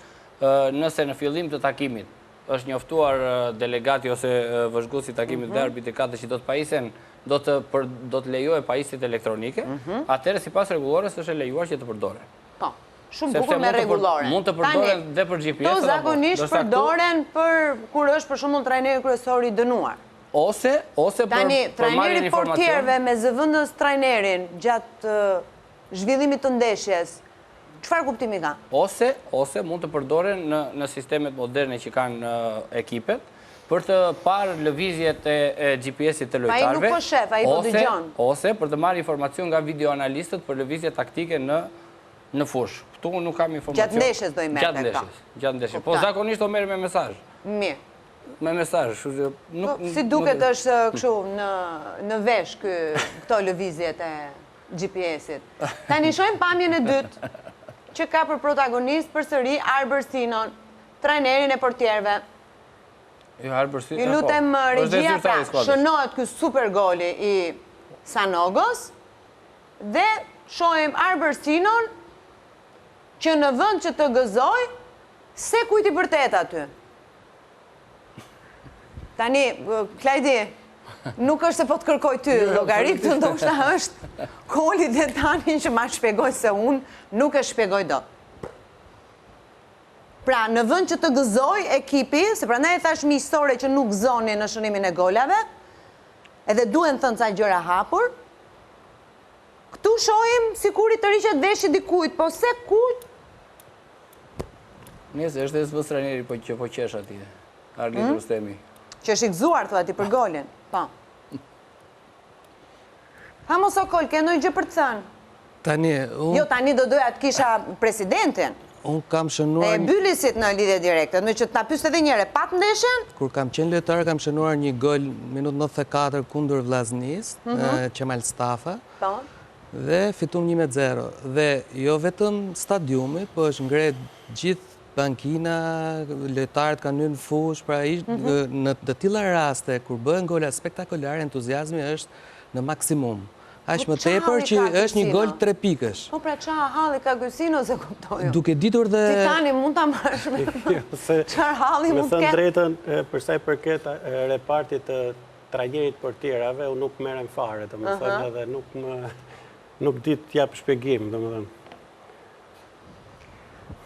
H: nëse në fillim të takimit është njoftuar delegati ose vëzhguesi i takimit dhe mhm. arbitri katër që do të pajisen, do të për, do të lejohen pajisjet elektronike, mhm. atëherë sipas rregullores është e lejuar që të përdoren.
A: Po. Shumë bukur me rregullore.
H: Mund të përdoren dhe për GPS.
A: Këto zakonisht përdoren për kur është për shembull trajneri kryesor i dënuar.
H: Ose, ose për
A: Tani, trajneri i portierëve me zëvendës trajnerin gjatë zhvillimit të ndeshjes, çfarë kuptimi ka?
H: Ose, ose mund të përdoren në në sistemet moderne që kanë ekipet për të parë lëvizjet e GPS-it të
A: lojtarëve. Ai nuk po shef, ai po dëgjon.
H: Ose për të marrë informacion nga videoanalistët për lëvizje taktike në në fushë. Këtu unë nuk kam informacion.
A: Gjatë ndeshjes do i merrte
H: këto. Gjatë ndeshjes, gjatë ndeshjes. Po zakonisht do merren me mesazh.
A: Mirë.
H: Me mesazh, kështu që
A: nuk po, si duket është kështu në në vesh ky këto lëvizjet e GPS-it. Tani shohim pamjen e dytë që ka për protagonist përsëri Arbër Sinon, trajnerin e portierëve.
H: Jo, Arbër Sinon.
A: Ju po. lutem regjia pra, shënohet ky super goli i Sanogos dhe shohim Arbër Sinon që në vend që të gëzojë, se kujt i bërtet aty. Tani, Klajdi, nuk është se po të kërkoj ty, jo, jo, llogari këtë ndoshta është Koli dhe Tani që ma shpjegojnë se unë nuk e shpjegoj dot. Pra, në vend që të gëzojë ekipi, se prandaj e thashë miqësore që nuk gëzoni në shënimin e golave, edhe duhen thënë ca gjëra hapur, këtu shohim sikur i tërhiqet veshi dikujt, po se kujt
H: Nëse është edhe trajneri po që po qesh atje. Arli hmm? Rustemi.
A: Që është i gëzuar thua ti për golin. Po. Ha mos o Kol, ke ndonjë gjë për të
B: thënë? Tani,
A: unë... Jo, tani do doja të kisha presidentin.
B: Unë kam shënuar...
A: E Bylisit në lidhje direkte, në që të ta pyes edhe njëherë, patë ndeshjen?
B: Kur kam qenë lojtar, kam shënuar një gol minutë 94 kundër Vllaznisë, mhm. Qemal Stafa.
A: Po.
B: Dhe fitum 1-0. Dhe jo vetëm stadiumi, po është ngre gjithë bankina, lojtarët kanë hyrë në fushë, pra mhm. në të tilla raste, kur bëhen gola spektakolare, entuziazmi është në maksimum. Aq po më tepër që është një gol tre
A: pikësh. Po pra ça halli ka ky Sino s'e kuptoj.
B: Duke ditur dhe...
A: Ti tani mund ta marrësh me... Çfarë halli mund të ketë?
E: Me thënë drejtën, për sa i përket repartit të trajnerit portierave, unë nuk merrem fare, domethënë, edhe nuk më, nuk di të jap shpjegim, domethënë.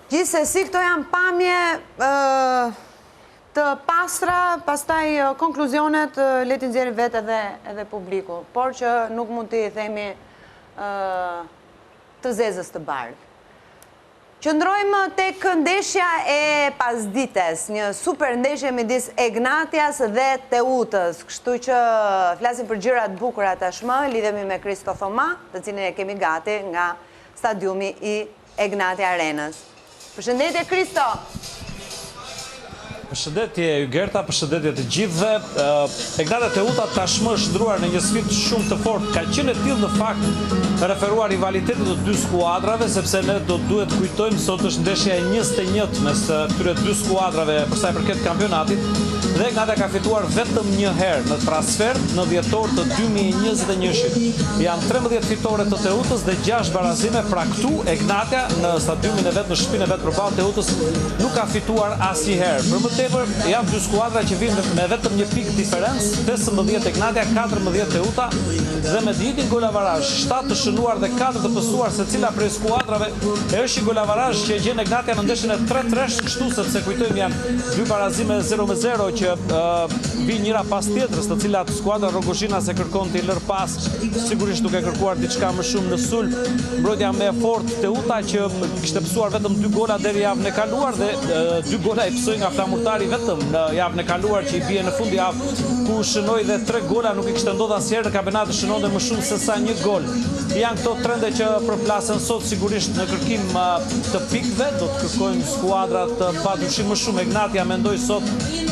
A: Gjithsesi, këto janë pamje të pastra, pastaj konkluzionet le t'i nxjerrë vetë edhe, edhe publiku, por që nuk mund t'i themi të zezës të bardhë. Qëndrojmë tek ndeshja e pasdites, një super ndeshje midis Egnatias dhe Teutës, kështu që flasim për gjëra të bukura tashmë, lidhemi me Kristo Thoma, të cilin e kemi gati nga stadiumi i Egnatia Arenës. Përshëndetje Kristo!
M: Përshëndetje Hygerta, përshëndetje të gjithëve. Egnatia Teuta tashmë është shndërruar në një sfidë shumë të fortë. Ka qenë e tillë në fakt referuar rivalitetit të dy skuadrave, sepse ne do duhet të kujtojmë sot është ndeshja e 21 mes këtyre dy skuadrave për sa i përket kampionatit dhe Egnatia ka fituar vetëm një herë në transfertë në dhjetor të 2021-shit. Janë 13 fitore të Teutës dhe 6 barazime, pra këtu Egnatia në stadiumin e vet, në shtëpinë e vet përballë Teutës nuk ka fituar asnjëherë. Për më tepër, janë dy skuadra që vijnë me vetëm një pikë diferencë, 15 Egnatia, 14 Teuta dhe me të njëjtin golavarazh, 7 të shënuar dhe 4 të pësuar secila prej skuadrave. E është një golavarazh që e gjen Egnatia në ndeshjen e tretë rresht, kështu sepse kujtojmë janë dy barazime 0-0 që vijnë njëra pas tjetrës, të cilat skuadra rrogozhinase kërkon t'i lërë pas, sigurisht duke kërkuar diçka më shumë në sulm. Mbrojtja më e fortë Teuta që Kishte pësuar vetëm dy gola deri javën e kaluar dhe dy gola i pësoi nga Flamurtari vetëm në javën e kaluar që i bie në fundjavë ku shënoi dhe tre gola nuk i kishte ndodhur asnjëherë në kampionat të shënonte më shumë se sa një gol. Janë këto trende që përplasen sot sigurisht në kërkim të pikëve, do të kërkojnë skuadrat pa dyshim më shumë Egnatia mendoj sot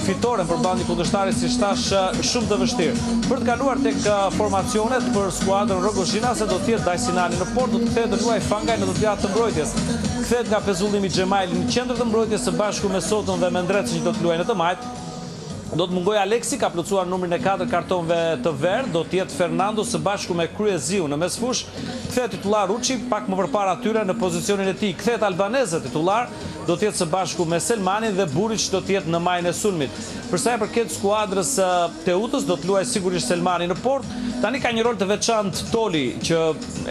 M: fitoren përballë një kundërshtari siç thashë shumë të vështirë. Për të kaluar tek formacionet për skuadrën rrogozhinase do të jetë Dajsinani në portë, do të kthehet të luajë Fangaj në të djathtë të mbrojtjes. Kthehet nga pezullimi Xhemajli në qendër të mbrojtjes së bashku me Sotën dhe me Ndrecën që do të luajë në të majtë. Do të mungojë Aleksi, ka plotësuar numrin e katër kartonëve të verdhë, do të jetë Fernando së bashku me Kryeziun në mesfushë. Kthehet titullar Ruçi, pak më përpara tyre në pozicionin e tij. Kthehet Albaneze titullar, do të jetë së bashku me Selmanin dhe Buriç do të jetë në majën e sulmit. Për sa i përket skuadrës së Teutës, do të luajë sigurisht Selmani në portë. Tani ka një rol të veçantë Toli, që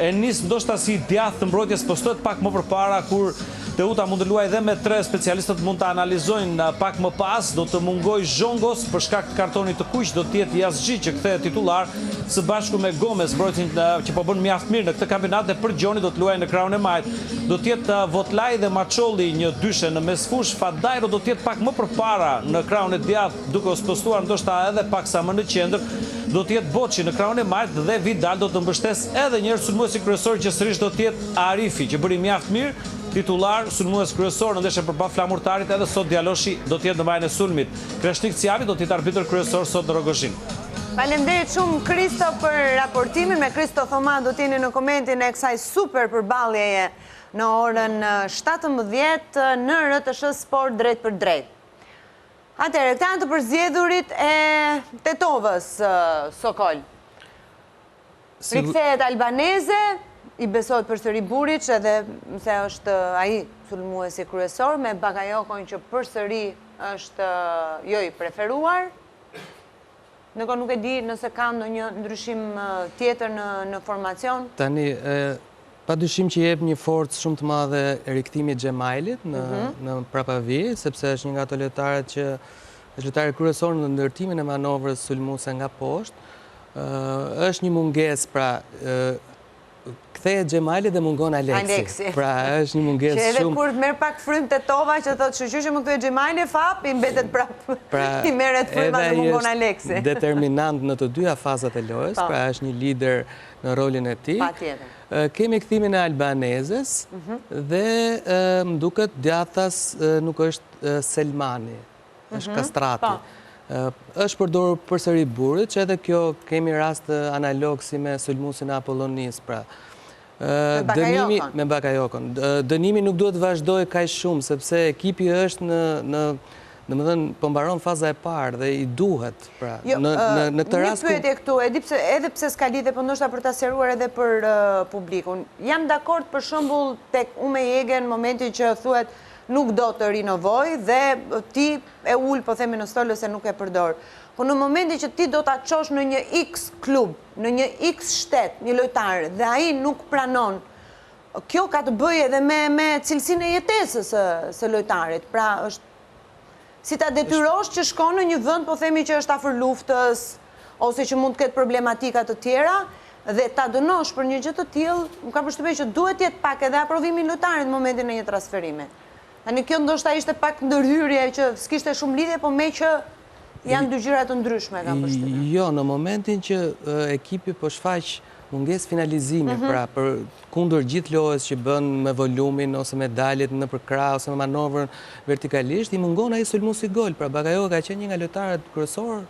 M: e nis ndoshta si i djathtë të mbrojtjes, spostohet pak më përpara kur Teuta mund të luajë dhe me tre specialistët mund ta analizojnë pak më pas, do të mungojë Zhongos për shkak të kartonit të kuq, do të jetë Jazxhi që kthehet titullar së bashku me Gomez, mbrojtësin që po bën mjaft mirë në këtë kampionat dhe Përgjoni do të luajë në krahun e majtë. Do të jetë Votlaj dhe Maçolli një dyshe në mesfushë, Fadajro do të jetë pak më përpara në krahun e djathtë, duke u spostuar ndoshta edhe paksa më në qendër. Do të jetë Boçi në krahun e majtë dhe Vidal do të mbështesë edhe një herë sulmuesin kryesor që sërish do të jetë Arifi, që bëri mjaft mirë, titullar, sulmues kryesor në ndeshjen përballë Flamurtarit, edhe sot djaloshi do të jetë në majën e sulmit. Kreshnik Cjapi do të jetë arbitër kryesor sot në Rrogozhinë.
A: Faleminderit shumë Kristo për raportimin. Me Kristo Thoma do të jeni në komentin e kësaj super përballjeje në orën 17 në RTSH Sport drejtpërdrejt. Atëherë, këta janë të përzgjedhurit e Tetovës, Sokol. Rikthehet Albaneze, i besohet përsëri Buriç edhe se është ai sulmuesi kryesor me Bakayokon që përsëri është jo i preferuar. Ndërkohë nuk e di nëse ka ndonjë ndryshim tjetër në në formacion.
B: Tani, pa dyshim që jep një forcë shumë të madhe rikthimi i Xhemajlit në mhm. në prapavijë, sepse është një nga ato lojtarët që është lojtari kryesor në ndërtimin e manovrës sulmuese nga poshtë. Është një mungesë, pra, kthehet Xhemajli dhe mungon Aleksi.
A: Aleksi.
B: Pra, është një mungesë
A: shumë... Që edhe kur merr pak frymë Tetova, që thotë shyqyr që m'u kthye Xhemajli, fap, i mbetet prapë, pra, i merret fryma dhe mungon Aleksi.
B: determinant në të dyja fazat e lojës, po. pra është një lider në rolin e tij.
A: Patjetër.
B: Kemi kthimin e Albanezes mhm. dhe më duket djathtas nuk është Selmani. është mhm. Kastrati. Po. Është përdorur përsëri Buriç, edhe kjo kemi rast analog si me sulmuesin e Apollonisë, pra.
A: Me
B: Me Bakayokon. Dënimi nuk duhet të vazhdojë kaq shumë, sepse ekipi është në, në domethënë, po mbaron faza e parë dhe i duhet, pra,
A: jo, në, në, në këtë rast... Një pyetje këtu, e di pse, edhe pse s'ka lidhje, po ndoshta për ta sqaruar edhe për publikun. Jam dakord për shembull tek Umejege në momentin që thuhet nuk do të rinovojë dhe ti e ul, po themi në stol ose nuk e përdor. Po në momentin që ti do ta çosh në një X klub, në një X shtet, një lojtar dhe ai nuk pranon, kjo ka të bëjë edhe me me cilësinë e jetesës së së lojtarit. Pra është si ta detyrosh që shkon në një vend, po themi që është afër luftës ose që mund të ketë problematika të tjera dhe ta dënosh për një gjë të tillë, unë kam përshtypjen që duhet të jetë pak edhe aprovimi i lojtarit në momentin e një transferimi. Tani kjo ndoshta ishte pak ndërhyrje që s'kishte shumë lidhje, po meqë janë dy gjëra të ndryshme kam
B: përshtypjen. Jo, në momentin që ekipi po shfaq mungesë finalizimi, mhm. pra përkundër gjithë lojës që bën me volumin ose me daljet nëpër krah ose me manovrën vertikalisht, i mungon ai sulmuesi gol. Pra Bakayoko ka qenë një nga lojtarët kryesorë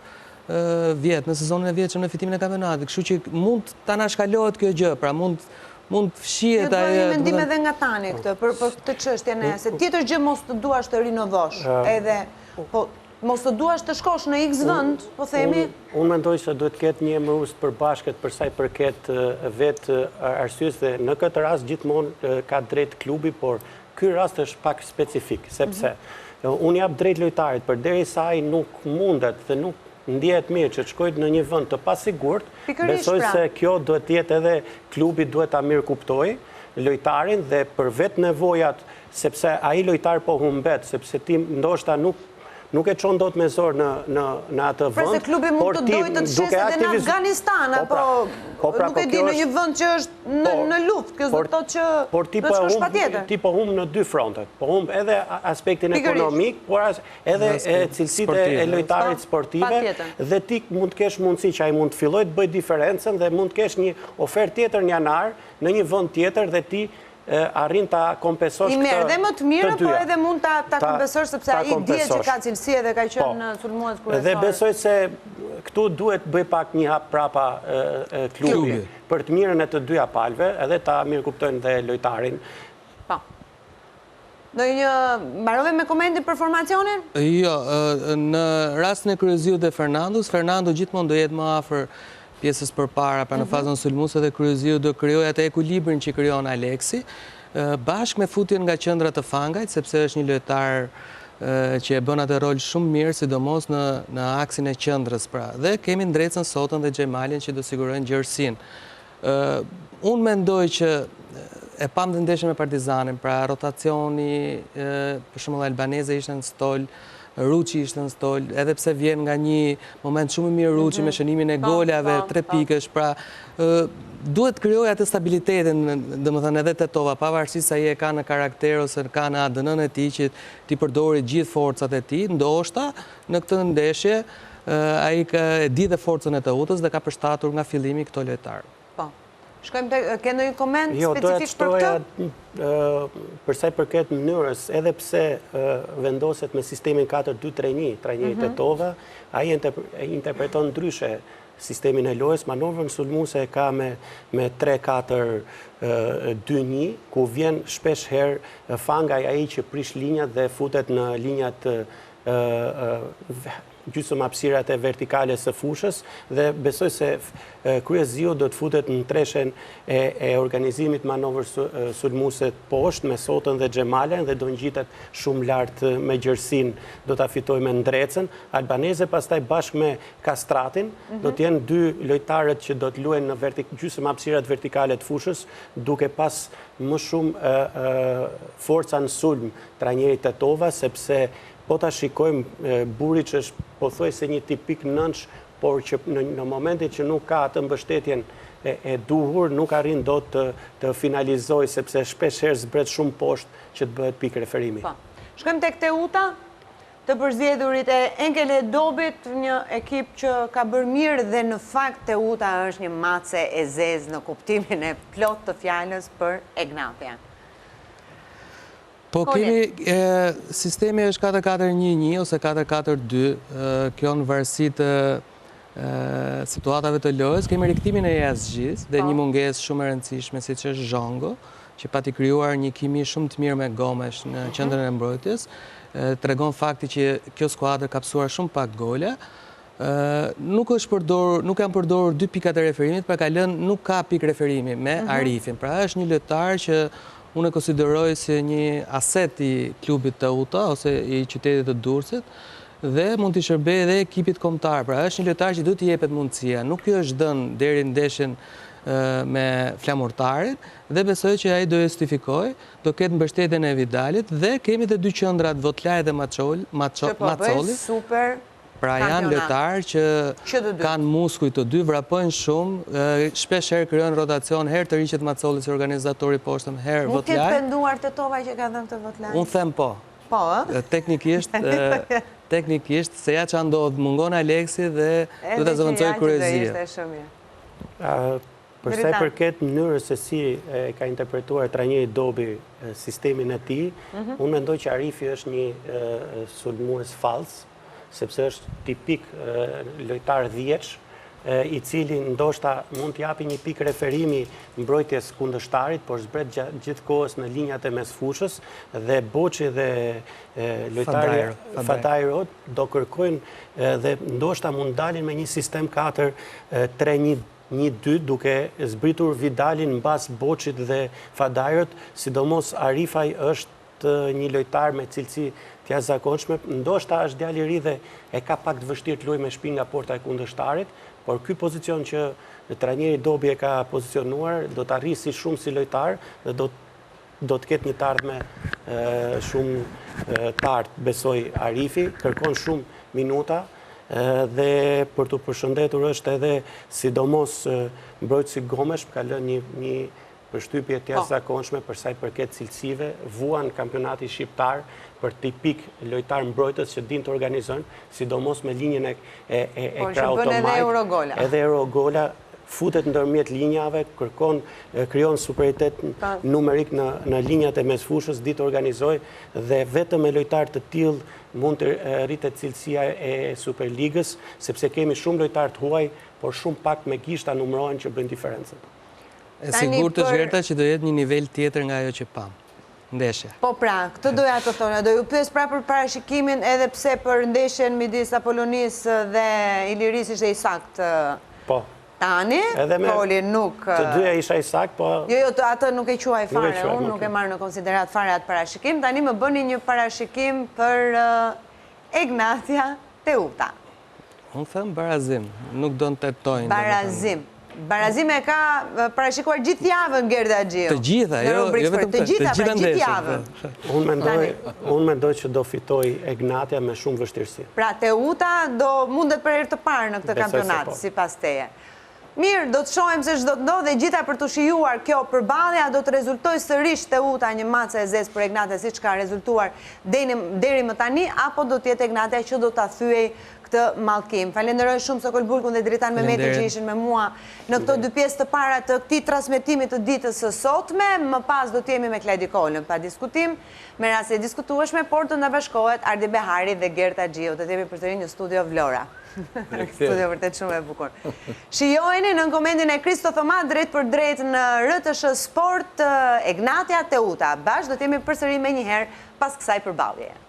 B: vjet, në sezonin e vjetshëm në fitimin e kampionatit, kështu që mund të anashkalohet kjo gjë, pra mund mund të
A: fshihet ajo. Ju një mendim edhe nga tani këtë, për për këtë çështjen e se tjetër gjë mos të duash të rinovosh, edhe po mos të duash të shkosh në X vend, po themi.
E: Unë mendoj se duhet të ketë një emërues të përbashkët për sa i përket vetë arsyes dhe në këtë rast gjithmonë ka drejt klubi, por ky rast është pak specifik, sepse mhm. Unë jap drejt lojtarit, përderisa ai nuk mundet dhe nuk ndjehet mirë që të shkojë në një vend të pasigurt, besoj pra. se kjo duhet të jetë edhe klubi duhet ta mirëkuptojë lojtarin dhe për vetë nevojat, sepse ai lojtar po humbet, sepse ti ndoshta nuk nuk e çon dot me zor në në në atë
A: vend. Pra se klubi mund të dojë të të shesë edhe në Afganistan po, pra, apo po, pra, nuk e di në një vend që është në po, në luftë, kjo s'do të thotë që
E: por ti po humb, ti po humb në dy frontet. Po humb edhe aspektin ekonomik, por as, edhe cilësitë e lojtarit sportive dhe ti mund të kesh mundësi që ai mund të fillojë të bëjë diferencën dhe mund të kesh një ofertë tjetër në janar në një vend tjetër dhe ti arrin ta kompensosh
A: këtë. I merr dhe më të mirën, po edhe mund ta ta kompensosh sepse ai dihet që ka cilësi edhe ka qenë po. sulmues
E: kryesor. Dhe besoj se këtu duhet bëj pak një hap prapa klubi për të mirën e të dyja palëve, edhe ta mirëkuptojnë dhe lojtarin.
A: Po. Ndonjë mbarove me komentin për formacionin?
B: Jo, në rastin e Kryeziut dhe Fernandos, Fernando gjithmonë do jetë më afër pjesës përpara, pra në mhm. fazën sulmuese dhe Kryeziu do krijojë atë ekuilibrin që krijon Aleksi, bashkë me futjen nga qendra të Fangajt, sepse është një lojtar që e bën atë rol shumë mirë, sidomos në në aksin e qendrës, pra. Dhe kemi Ndrecën, Sotën dhe Xhemalin që do sigurojnë gjerësinë. Unë mendoj që E pamë dhe ndeshjen me Partizanin, pra rotacioni, për shembull Albanese ishte në stol, Ruçi ishte në stol, edhe pse vjen nga një moment shumë i mirë Ruçi me mhm. shënimin e po, golave, po, tre po. pikësh, pra duhet të krijojë atë stabilitetin, domethënë edhe Tetova, pavarësisht sa ai e ka në karakter ose ka në ADN-në e tij që t'i përdori gjithë forcat e tij, ndoshta në këtë ndeshje ai e di dhe forcën e Teutës dhe ka përshtatur nga fillimi këto lojtarë.
A: Po. Shkojmë te, ke ndonjë koment jo, specifik për
E: këtë? Jo, për sa i përket mënyrës, edhe pse vendoset me sistemin 4-2-3-1, trajneri mhm. Tetova, ai interpreton ndryshe sistemin e lojës, manovrën sulmuese e ka me 3-4-2-1, ku vjen shpesh herë Fangaj ai që prish linjat dhe futet në linjat gjysëm hapësirat e vertikales së fushës dhe besoj se Kryeziu do të futet në treshen e, e organizimit manovër sulmuese poshtë me Sotën dhe Xhemalajn dhe do ngjitet shumë lart me gjerësinë, do ta fitojë me Ndrecën. Albanese pastaj bashkë me Kastratin mhm. do të jenë dy lojtarët që do të luajnë në vertik, gjysëm hapësirat vertikale të fushës, duke pas më shumë forca në sulm trajneri Tetova sepse Po ta shikojmë, Buriç është pothuajse një tipik nënsh, por që në, në momentin që nuk ka atë mbështetjen e, e duhur, nuk arrin dot të, të finalizojë, sepse shpesh herë zbret shumë poshtë që të bëhet pikë referimi.
A: Po. Shkojmë tek Teuta, të përzgjedhurit e Enkelejd Dobit, një ekip që ka bërë mirë dhe në fakt Teuta është një mace e zezë në kuptimin e plotë të fjalës për Egnatian.
B: Po kemi, sistemi është 4-4-1-1 ose 4-4-2, kjo në varësi të situatave të lojës, kemi rikthimin e Jazgjisë dhe një po. mungesë shumë e rëndësishme siç është Zhongo, që pati krijuar një kimi shumë të mirë me Gomes në mhm. qendrën e mbrojtjes, tregon fakti që kjo skuadër ka pësuar shumë pak gola, nuk është përdorur, nuk janë përdorur dy pikat e referimit, pra ka lënë, nuk ka pikë referimi me mhm. Arifin. Pra është një lojtar që unë e konsideroj si një aset i klubit Teuta ose i qytetit të Durrësit dhe mund t'i shërbejë edhe ekipit kombëtar. Pra është një lojtar që duhet t'i jepet mundësia. Nuk i është dhënë deri në ndeshjen me Flamurtarin dhe besoj që ai do justifikojë, do ketë mbështetjen e Vidalit dhe kemi dhe dy qendrat Votlaj dhe Maçoli.
A: Që po bëjnë super
B: Pra janë lojtarë që kanë muskuj të dy, vrapojnë shumë, shpesh herë krijojnë rotacion, herë tërhiqet Macolli si organizatori i poshtëm, herë Votlaj.
A: Mund të jetë penduar Tetova që ka dhënë këtë Votlaj?
B: Unë them po.
A: Po, ë?
B: Teknikisht, teknikisht, se ja ça ndodh, mungon Aleksi dhe do ta zëvendësojë Kryeziu.
A: Edhe që ja që do ishte shumë
E: mirë. Për sa i përket mënyrës se si e ka interpretuar trajneri Dobi sistemin e tij, mhm. unë mendoj që Arifi është një sulmues fals, sepse është tipik lojtar dhjetësh, i cili ndoshta mund të japi një pikë referimi mbrojtjes kundërshtarit, por zbret gjithë kohës në linjat e mesfushës dhe Boçi dhe lojtari Fadajro do kërkojnë dhe ndoshta mund dalin me një sistem 4 3 1 1 2 duke zbritur Vidalin mbas Boçit dhe Fadajrot, sidomos Arifaj është një lojtar me cilësi të jashtëzakonshme, ndoshta është djalë i ri dhe e ka pak të vështirë të luajë me shpinë nga porta e kundërshtarit, por ky pozicion që trajneri Dobi e ka pozicionuar do ta rrisi shumë si lojtar dhe do do të ketë një të ardhme shumë të artë, besoj Arifi, kërkon shumë minuta dhe për t'u përshëndetur është edhe sidomos mbrojtësi Gomes, ka lënë një, një përshtypje të po. jashtëzakonshme për sa i përket cilësive, vuan kampionati shqiptar për tipik lojtar mbrojtës që din të organizojnë, sidomos me linjën e e e, e po, krahut të
A: majtë.
E: Edhe Eurogola futet ndërmjet linjave, kërkon, krijon superioritet numerik në në linjat e mesfushës, di të organizojë dhe vetëm me lojtarë të tillë mund të rritet cilësia e Superligës, sepse kemi shumë lojtarë të huaj, por shumë pak me gishta numërohen që bëjnë
B: diferencën. E sigurt është Gerta që do jetë një nivel tjetër nga ajo që pamë. Ndeshje.
A: Po pra, këtë doja të thoja, do ju pyes pra për parashikimin edhe pse për ndeshjen midis Apolonisë dhe Ilirisë ishte i saktë.
E: Po.
A: Tani, Koli nuk...
E: Të dyja isha i saktë, po...
A: Jo, jo, atë nuk e quaj fare, unë nuk e marr në konsideratë fare atë parashikim. Tani më bëni një parashikim për Egnatia Teuta.
B: Unë them barazim, nuk do të tentojnë.
A: Barazim. Barazim e ka parashikuar gjithë javën Gerdi Haxhiu.
B: Të gjitha, jo, jo vetëm
A: të gjitha, pra gjithë javën.
E: Unë mendoj, unë mendoj që do fitojë Egnatia me shumë vështirësi.
A: Pra Teuta do mundet për herë të parë në këtë kampionat, po. sipas teje. Mirë, do të shohim se ç'do të ndodhë e gjitha për t'u shijuar kjo përballje, a do të rezultojë sërish Teuta një mace e zezë për Egnatian siç ka rezultuar deri më tani, apo do të jetë Egnatia që do ta thyejë këtë mallkim. Falenderoj shumë Sokol Bulkun dhe Dritan Mehmetin që ishin me mua në këto dy pjesë të para të këtij transmetimi të ditës së sotme. Më pas do të jemi me Klajdi Kolën, pa diskutim, me raste të diskutueshme, por do na bashkohet Ardi Behari dhe Gert Haxhiu. Do të jemi përsëri në Studio Vlora. Studio vërtet shumë e bukur. Shijojeni nën komandën e Kristo Thoma drejtpërdrejt në RTSH Sport Egnatia Teuta. Bashkë do të jemi përsëri menjëherë pas kësaj përballjeje.